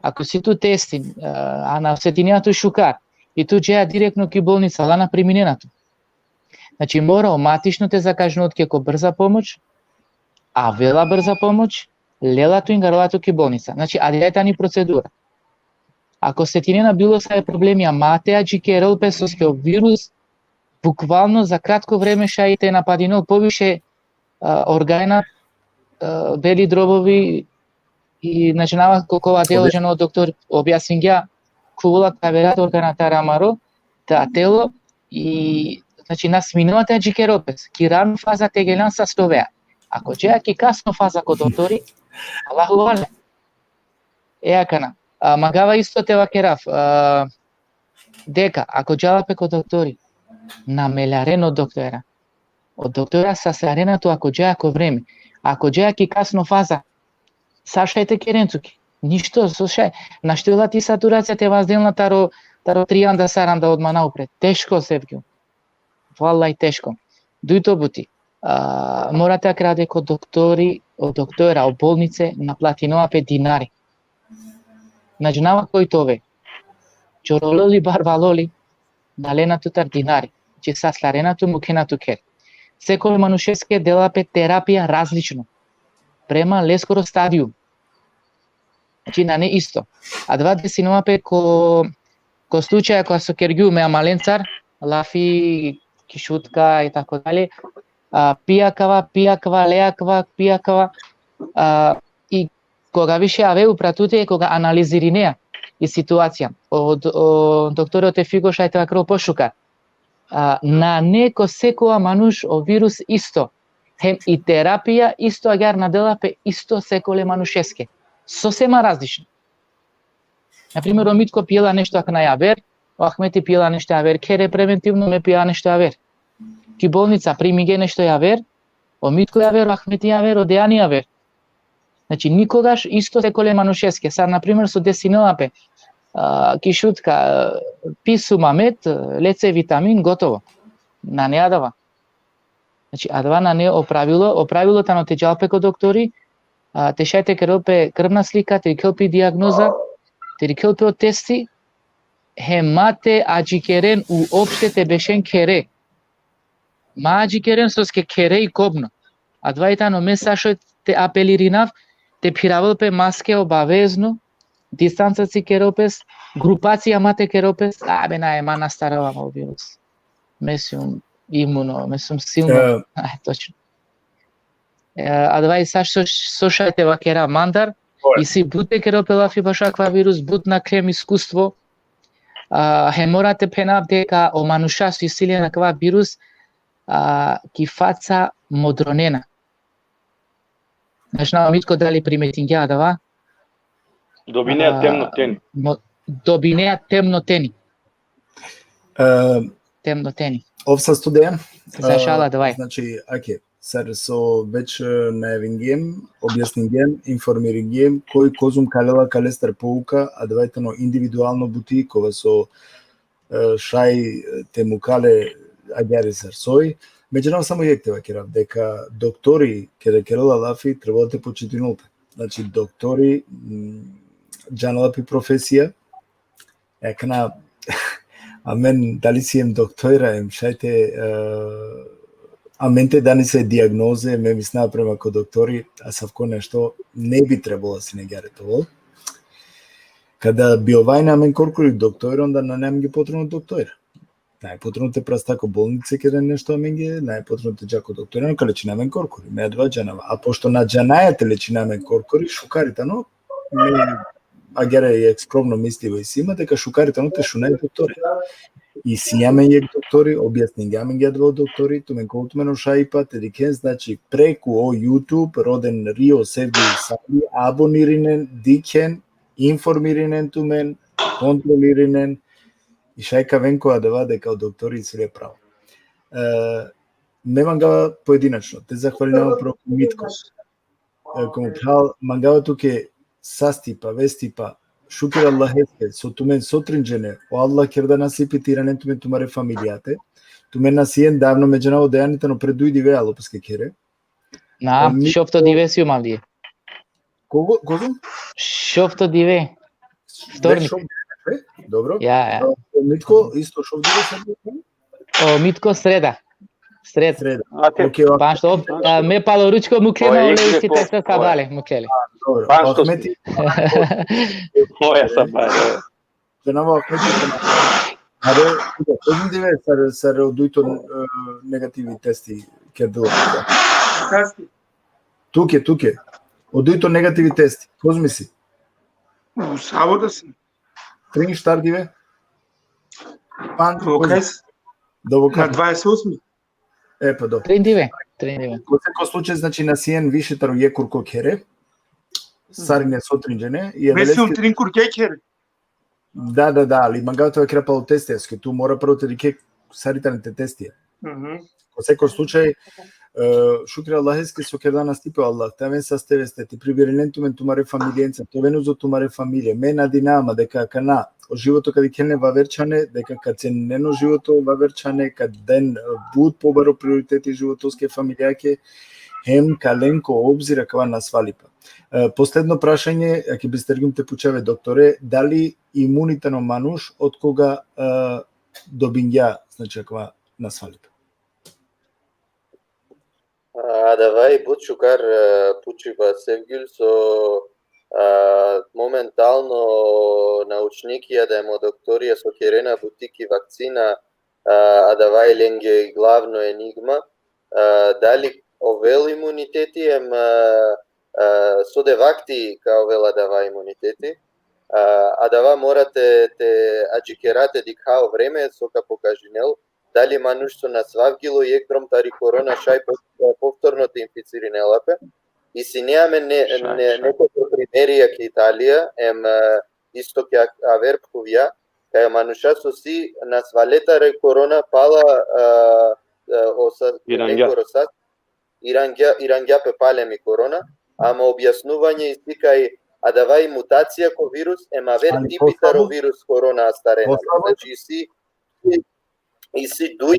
ako si tu testi, a, a na osetinea tu šukar, i tu džaja direktno ki bolnica, la na priminena tu. Znači, mora o matično te zakažinel tuke ko brza pomoć, avela brza pomoć, lela tu, ingarela tu ki bolnica. Znači, adija tani procedura. Ako osetinena bilo save problemi, ama te adžikerel pe, soske o virus bukvalno za kratko vreme šaj te napadinel poviše, a, organa, a, beli drobovi, i na džanava ko kova telo, džanel o doktor, objasningja, khuvela ka avera organa taro amaro, ta telo, i, znači, na sminela te adžikerel pes, ki rano faza te gelan sa stovea. Ako džaja ki kasno faza ko doktori, Allahu alem. E akana, a, mangava isto te vakerav, a, deka, ako džala pe ko doktori, na meljaren o doktora. O doktora saslarena tu ako džaja ko vreme. Ako džaja ki kasno faza, sa šaj te keren tuke? Ništo, so šaj. Našti ola ti saturacija te vazdenela taro, taro trianda, saranda odma naupred. Teško, sevgjum. Vallahi teško. Dujto buti. A, mora te akrade ko doktori, o doktora, o bolnice, na platinela pe dinari. Na džanava koj te ove. Čorolo li, barvalo li, na lena tutar dinari. Znači, saslarena tu, mukhena tu kher. Sekoj manušeske dela pe terapija različno. Prema leskoro stadium. Znači, nane isto. Adava desinela pe ko, ko slučaja koga so kergjum me amalencar, lafi ki Šutka i tako dalje. A, pi akava, pi akava, le akava, pi akava. A, i koga više ave upratute, koga analizirinea i situacija. O, o doktori o Tefiko šaj te vakerel pošukar. A, nane ko sekoja manuš o virus isto. Hem i terapija isto agjaar na dela pe isto sekole manušeske. Sose ma različno. Na primer, o Mitko pijela nešto akana javer, o Ahmeti pijela nešto javer, khere preventivno, me pijela nešto javer. Ki bolnica primingje nešto javer, o Mitko javer, o Ahmeti javer, o Dejani javer. Znači, nikogaš isto sekole manušeske. Sar, na primer, so desinela pe, a, ki Šutka, a, pi sumamet, le C vitamin, gotovo. Nane adava. Znači, adava nane o pravilo, o pravilo tano te džal pe ko doktori, a, te šaj te kerel pe krvna slika, te dikhel pe dijagnoza, te dikhel pe o testi, hem ma te adžikeren uopšte te bešen khere. Ma adžikeren soske khere i kobno. Adava i tano me sa šoj te apelirinav, te phiravel pe maske obavezno, distanca si kerel pes, grupacija ma te kerel pes, abe na, e, ma na starava ma o virus. Me sum imuno, me sum silno. E. Aj, točno. E, adava i sa so, so šaj te vakera mandar, isi but te kerel pe lafi bašo akava virus, but naklem iskustvo, a, hem mora te phenav deka o manuša so isi len akava virus, a, ki faca modronena. Znači, na, o Mitko dali primetingja adava? Dobinea, a, temno teni. Mo-, dobinea temno teni. E, temno teni. Ov sasto, Dejan? Sa šala, adava i. Znači, ake, sar so već, e, najavingjem, objasningjem, informiringjem, koj kozum ka lela kalestar pouka, adava i tano individualno buti, kova so, e, šaj, e, te mukha le agjaar sar soj. Međutim, samo jekh te vakerav, deka doktori keda kerela lafi, trebela te počitinol pe. Znači, doktori, m, džanela pe profesija, e, akana, amen dali siem doktora, em šaj te, e, amen te da nese dijagnoze, me mislinava prema ko doktori, asavko nešto ne bi trebalo sine agjaar te ovel. Kada bi ovajna amen korkori doktori, onda nane amenge potrebno doktora. Nane potrebno te prasta ko bolnice keda nešto amenge, nane potrebno te dža ko doktori, no ka lečina amen korkori, me adava džanava. A pošto na džanaja te lečina amen korkori, šukar i tano, me agjaar jekh skromno misliba isi ma, deka šukar i tano te šuna e doktori. Isi amen jekh doktori, objasningja amenge adava o doktori, tumen kol tumen o šajipa te dikhen, znači, preku o YouTube, roden Rio Sevgi Sali, abonirinen, dikhen, informirinen tumen, kontrolirinen, i šaj ka aven ko adava deka o doktori isi le pravo. E, me mangava pojedinačno te zahvalinava prvo ko Mitko. E, ko mo phral, mangava tuke sastipa, vestipa, šukir Allaheske, so tumen sotrin džene, o Allah kerda nasipi te iranen tumen tumare familijate, tumen na sien davno, me džanava o Dejani tano pre duj dive alo peske khere. Na, šovto dive sijum avdive. Kogo, kozo? Šovto dive. Vtornik. Šovto dive, e? Dobro. Ja, ja. O Mitko, isto šovto dive sar? O Mitko sreda. Sreda. Sreda. Okej, okej. Panšto, a, me palo ručko muklena, ole isti teksto sabale muklele. A, dobro. Panšto. Ahmeti. Moja sabale. Džanava, Ahmeti, džanava. Are, kozum dive sar, sar o dujto, e, negativi testi kerdilo? Testi. Tuke, tuke. O dujto negativi testi. Kozum isi? U, savo da si? Trin, štar dive? Pan, kozum? Dobro. Na dvadeset osmi. E, pa dobro. Trin dive, trin dive. Ko seko slučaj, znači, na sien više taro jekh kurko khere. Sarine sotrin džene. Me sijum trin kurke khere. Da, da, da, ali mangava te vakera palo testi, eske tu mora prvo te dikhe sar i tane te testi. Mhm. Ko seko slučaj, e, šukir Allaheske so kerda nasipi o Allah te aven saste veste, te pribirinen tumen tumare familijenca, te oven uzo tumare familije. Me nadinava ma deka akana o životo ka dikhen len vaver čhane, deka ka ceninen o životo vaver čhane, ka den, e, but pobaro prioriteti životoske familijake, hem ka len ko obzir akava nasvalipa. E, posledno prašanje, ake bistergjum te pučav e doktore, dali imun i tano manuš otkoga, e, dobingja, znači, akava nasvalipa? A, adava i but šukar, e, pučiba, Sevgjul, so, a, momentalno naučnikija da hem o doktorija so kerena buti ki vakcina, a, adava i lenge glavno enigma, a, dali ovel imuniteti, em, a, A, sode vakti ka ovel adava imuniteti. A, adava mora te, te adžikera te dikha o vreme so ka pokažinel dali manuš so nasvavgilo jekh drom tari korona šaj po-, povtorno te inficirinela pe. I sine amen ne, Šaj, ne, šaj. nekoliko primerija ki Italija, em, e, isto ki a-, aver phuvja, kaj manuša so si nasvale tari korona pala, e, e, o sa-, Irangja. lekoro sa-, irangja, irangja pe palem i korona, ama objasnuvanje isi kaj adava i mutacija ko virus, em aver Ali tipi taro poslabo? Virus korona astarena. Poslabo? Znači isi, isi duj,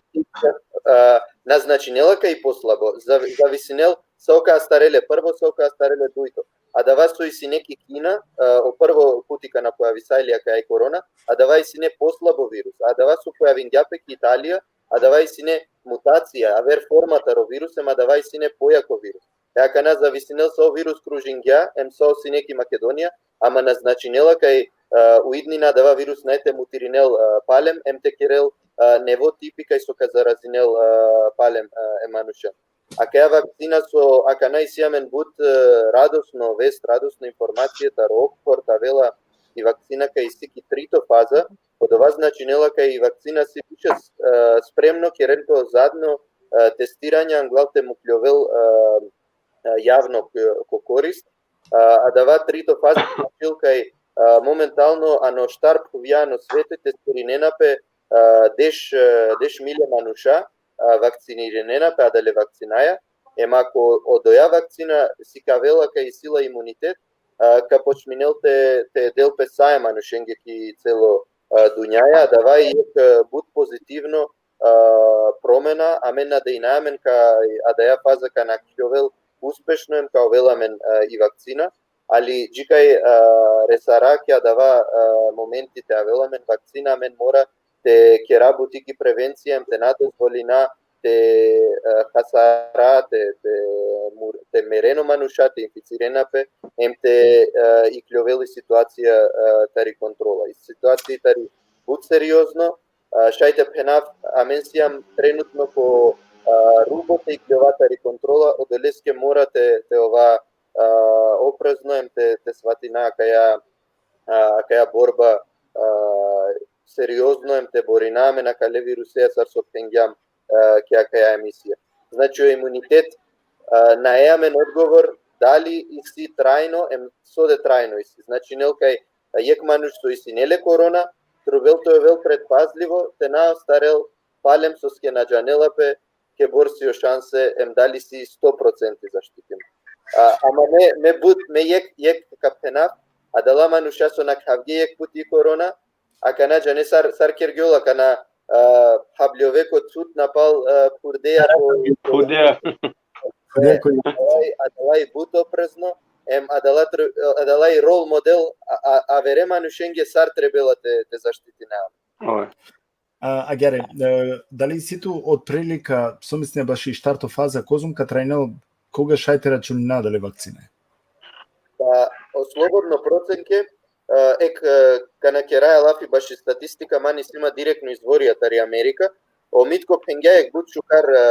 a, na značinela kaj poslabo, zav-, zavisinel so ka astarel le prvo, so ka astarel le dujto. Adava so isi neki Kina, a, o prvo puti kana pojavisalja kaj korona, adava isi ne poslabo virus. Adava so pojavingja pe ki Italija, adava isi ne mutacija, aver forma taro virus, em adava isi ne pojako virus. E akana zavisinel so virus kružingja, em so si neki Makedonija, ama na značinela kaj, a, u idnina adava virus naj te mutirinel, a, palem, em te kerel, a, nevo tipi kaj so ka zarazinel, a, palem, a, e manušen. Akaja vakcina so akana isi amen but, e, radosno vest, radosno informacija taro Oxford, avela i vakcina kaj isi ki trito faza, odova značinela kaj i vakcina si više, e, spremno keren ko zadno, e, testiranja anglal te mukljovel, e, e, javno k-, ko korist. A, adava trito faza značil kaj, a, momentalno ano štar phuvja ano svete testirinena pe, a, deš, e, deš milja manuša, a, vakcinirinena pe adale vakcinaja, em ako odoja vakcina sikavela kaj isi la imunitet, a, ka počminel te, te del pe sa e manušenge ki celo, a, dunjaja, adava i jekh, e, but pozitivno, a, promena, amen nadejna amen kaj adaja faza ka nakhjovel uspešno em ka ovel amen, a, i vakcina, ali džikaj, a, resara ki adava, a, momenti te avel amen vakcina, amen mora te kera buti ki prevencija, em te na dozvolina te, a, hasara, te, te mur-, te mereno manuša, te inficirena pe, em te, a, ikljovel i situacija, a, tari kontrola. I situacija tari but seriozno, a, šaj te phenav, amen sijam trenutno ko, a, rubo te ikljova tari kontrola, odoleske mora te, te ova, a, oprezno em te, te svatina akaja, a, akaja borba, a, seriozno em te borina amen akale virusea sar so phengjam, a, ki akaja emisija. Znači, o imunitet, a, nae amen odgovor, dali isi trajno, em sode trajno isi. Znači, nel kaj, a, jekh manuš so isi nele korona, trubel te ovel predpazlivo, te na astarel palem soske na džanela pe, kebor si o šanse, em dali si sto procenti zaštitimo. A, ama me, me but, me jekh, jekh ka phenav, adala manuša so nakhavge jekh puti korona, akana džane sar, sar kergjola, akana, a, habljove ko thut napal, a, phurdeja ko, Phurdeja. Phurdeja ko- adalaj, adalaj but oprezno, em adala tr-, adalaj rol model, a, a, avere manušenge sar trebela te, te zaštitine. Oj. A, agjaar, e, dali isi tu otprilika, so misline baši štarto faza, kozom ka trajnel, koga šaj te računina adale vakcine? Pa, o slobodno procenke, e, ek, e, kana keraja lafi baši statistika, man isi ma direktno izvorija tari Amerika, o Mitko phengja ek but šukar, e,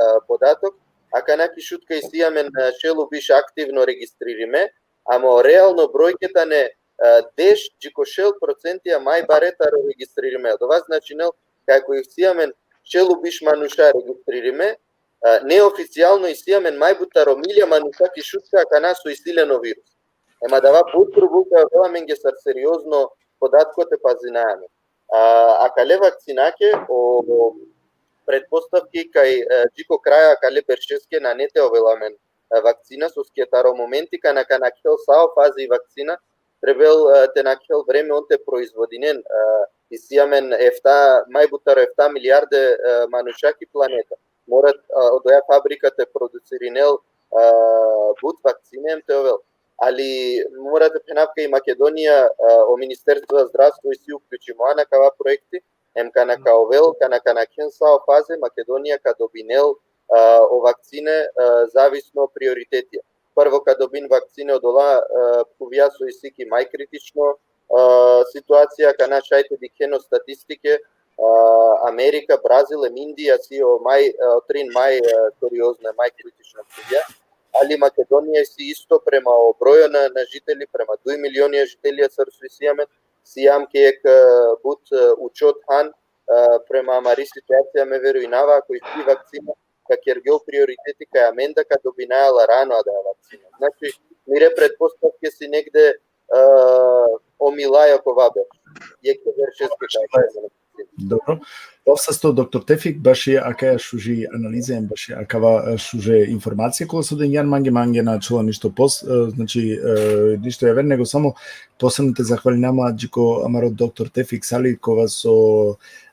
e, podatok, akana ki Šutka isi amen, e, šel u biš aktivno registririme, ama o realno brojke tane, e, deš dži ko šel procentija maj bare taro registririme. Odova značinel, kaj ako isi amen šel u biš manuša registririme, e, neoficijalno isi amen maj but taro milja manuša ki Šutka akana so isi len o virus. Ema adava but trubul ka ovel amenge sar seriozno podatko te pazina amen. A, akale vakcinake, o, o pretpostavki kaj, e, dži ko kraja akale beršeske nane te ovel amen, e, vakcina, soske taro momenti kana, kana nakhel sa o fazi vakcina, trebel, e, te nakhel vreme on te proizvodinen, e, isi amen efta, maj but taro efta milijarde, e, manuša ki planeta. Mora, e, odoja fabrika te producirinel, e, but vakcine em te ovel. Ali mora te phenav kaj i Makedonija, e, o Ministerstvo za zdravstvo isi uključimo ano akava proekti, em kana ka ovel, kana, kana nakhen sa o faze, Makedonija ka dobinel, e, o vakcine, e, zavisno prioritetija. Prvo ka dobin vakcine odola, e, phuvja so isi ki maj kritično, e, situacija, kana šaj te dikhen o statistike, e, Amerika, Brazil, em Indija si o maj, e, o trin maj, e, seriozno, maj kritično phuvja. ali Makedonija si isto prema o brojo na, na žiteli, prema duj milionija žitelija sar so isi amen, si jam ke jekh, e, but, e, učot han, e, prema amari situacija me verujnava, ako isi vakcina, ka kergjo prioriteti kaj amen da ka dobinaja la rano adaja vakcina. Znači, mire pretpostavke si negde, e, o milaja ko vaber. Jekh te veršeske kaj. Dobro. Ov sasto, doktor Tefik, baši akaja šuži analiza, em baši akava, e, šuže informacija, kola so dengjan mange, mange na ačhola ništo pos, e, znači, e, ništo javer, nego samo posebno te zahvalinama dži ko amaro doktor Tefik Sali, kova so,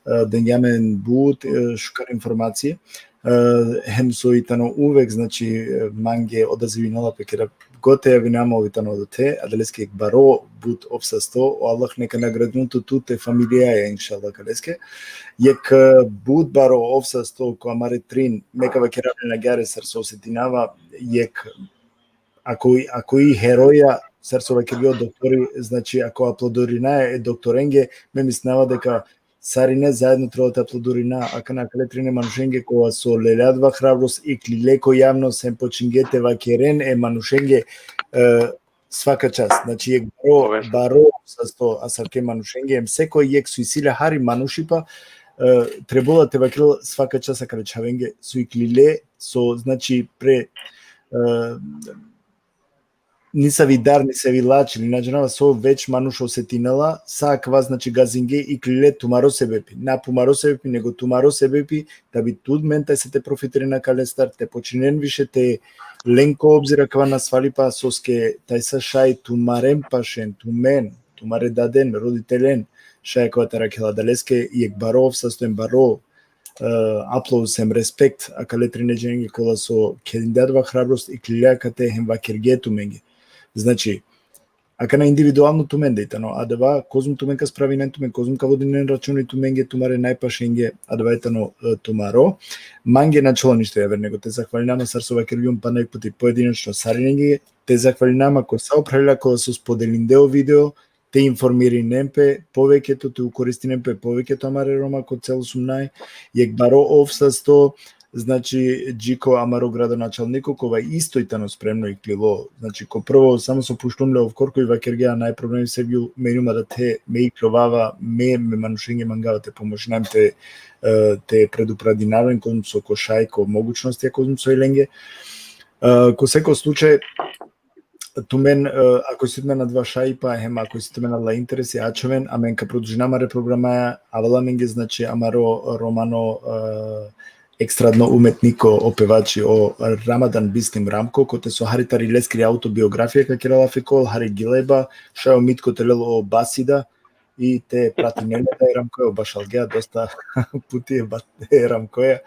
e, dengja amen but, e, šukar informacije, e, hem so i tano uvek, znači, e, mange odazivinela pe kera gote javinama, ov i tano odote, adaleske jekh baro but ov sasto, o Allah neka nagradinel tut, tut, te familijaja, inšallah, kaleske. Jekh, e, but baro ov sasto, ko amare trin, me ka vakerav len agjaar sar so osetinava, jekh, ako, ako i heroja, sar so vakergja o doktori, znači, ako aplaudorinaja e doktorenge, me mislinava deka sarine zaedno trebela te aplaudorina akana akale trine manušenge kola so lelja adava hrabrost, iklile ko javnost, hem počinge te vakeren e manušenge, e, svaka čast. Znači, jekh baro, baro sasto asavke manušenge, hem sekoj jekh so isi le hari manušipa, e, trebela te vakerel svaka čast akale čhavenge so iklile, so, znači, pre, e, nisavi dar, nisavi lač, ili na džanava so, već manuš osetinela, sa akava, znači, gazinge, iklile tumaro sebepi. Na pumaro sebepi, nego tumaro sebepi, da bi tumen tajsa te profitirinen akalestar, te počinen više te len ko obzir akava nasvalipa, soske tajsa šaj tumaren pašen, tumen, tumare daden, roditelen, šaj akava te arakhel. Adaleske jekh baro ov sasto hem baro, e, aplauz hem respekt akale trine dženge kola so kedinge adava hrabrost, iklile akate hem vakerge tumenge. Znači, akana individualno tumende i tano adava, kozom tumen ka spravinen tumen, kozom ka vodinen računi tumenge, tumare najpašenge, adava i tano, e, tumaro. Mange na ačhola ništo javer nego te zahvalinama, sar so vakergjum pana jekh puti, poedinečno sarinenge, te zahvalinama ko sa o phralja kola so spodelinde o video, te informirinen pe poveke, te, te ukoristinen pe poveke amare Roma ko celo sumnaj, jekh baro ov sasto, znači, dži ko amaro gradonačalniko, kova isto i tano spremno iklilo. Znači, ko prvo, samo so pučlum le ov korko i vakergja, naj problemi, Sergio, me injum adate, me ikljovava, me, me manušenge mangava te pomožinav te, e, te predupradinav len kozom so ko šaj, ko mogućnostija kozom so i lenge. E, ko seko slučaj, tumen, e, ako isi tumen adava šajipa, hem ako isi tumen adala interesi, ačhoven, amen ka produžina amare programaja, avela amenge, znači, amaro romano, e, ekstradno umetniko, o pevači, o Ramadan Bislim Ramko, kote so hari tari leskiri autobiografija ka kera lafi kol, hari gileba, šaj o Mitko te lel o basida, i te pratinen le e Ramkoja, bašalgja dosta puti e ba-, e Ramkoja.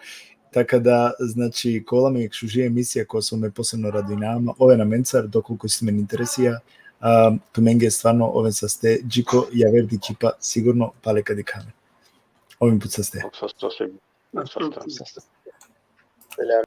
Taka da, znači, ka ovel amen jekh šuži emisija koja so me posebno radujnava, oven amencar, dokolku isi tumen interesija, a, tumenge stvarno oven saste, dži ko javer dikhipa, sigurno pale ka dikha amen. Oven but saste. Saste, saste. Selam.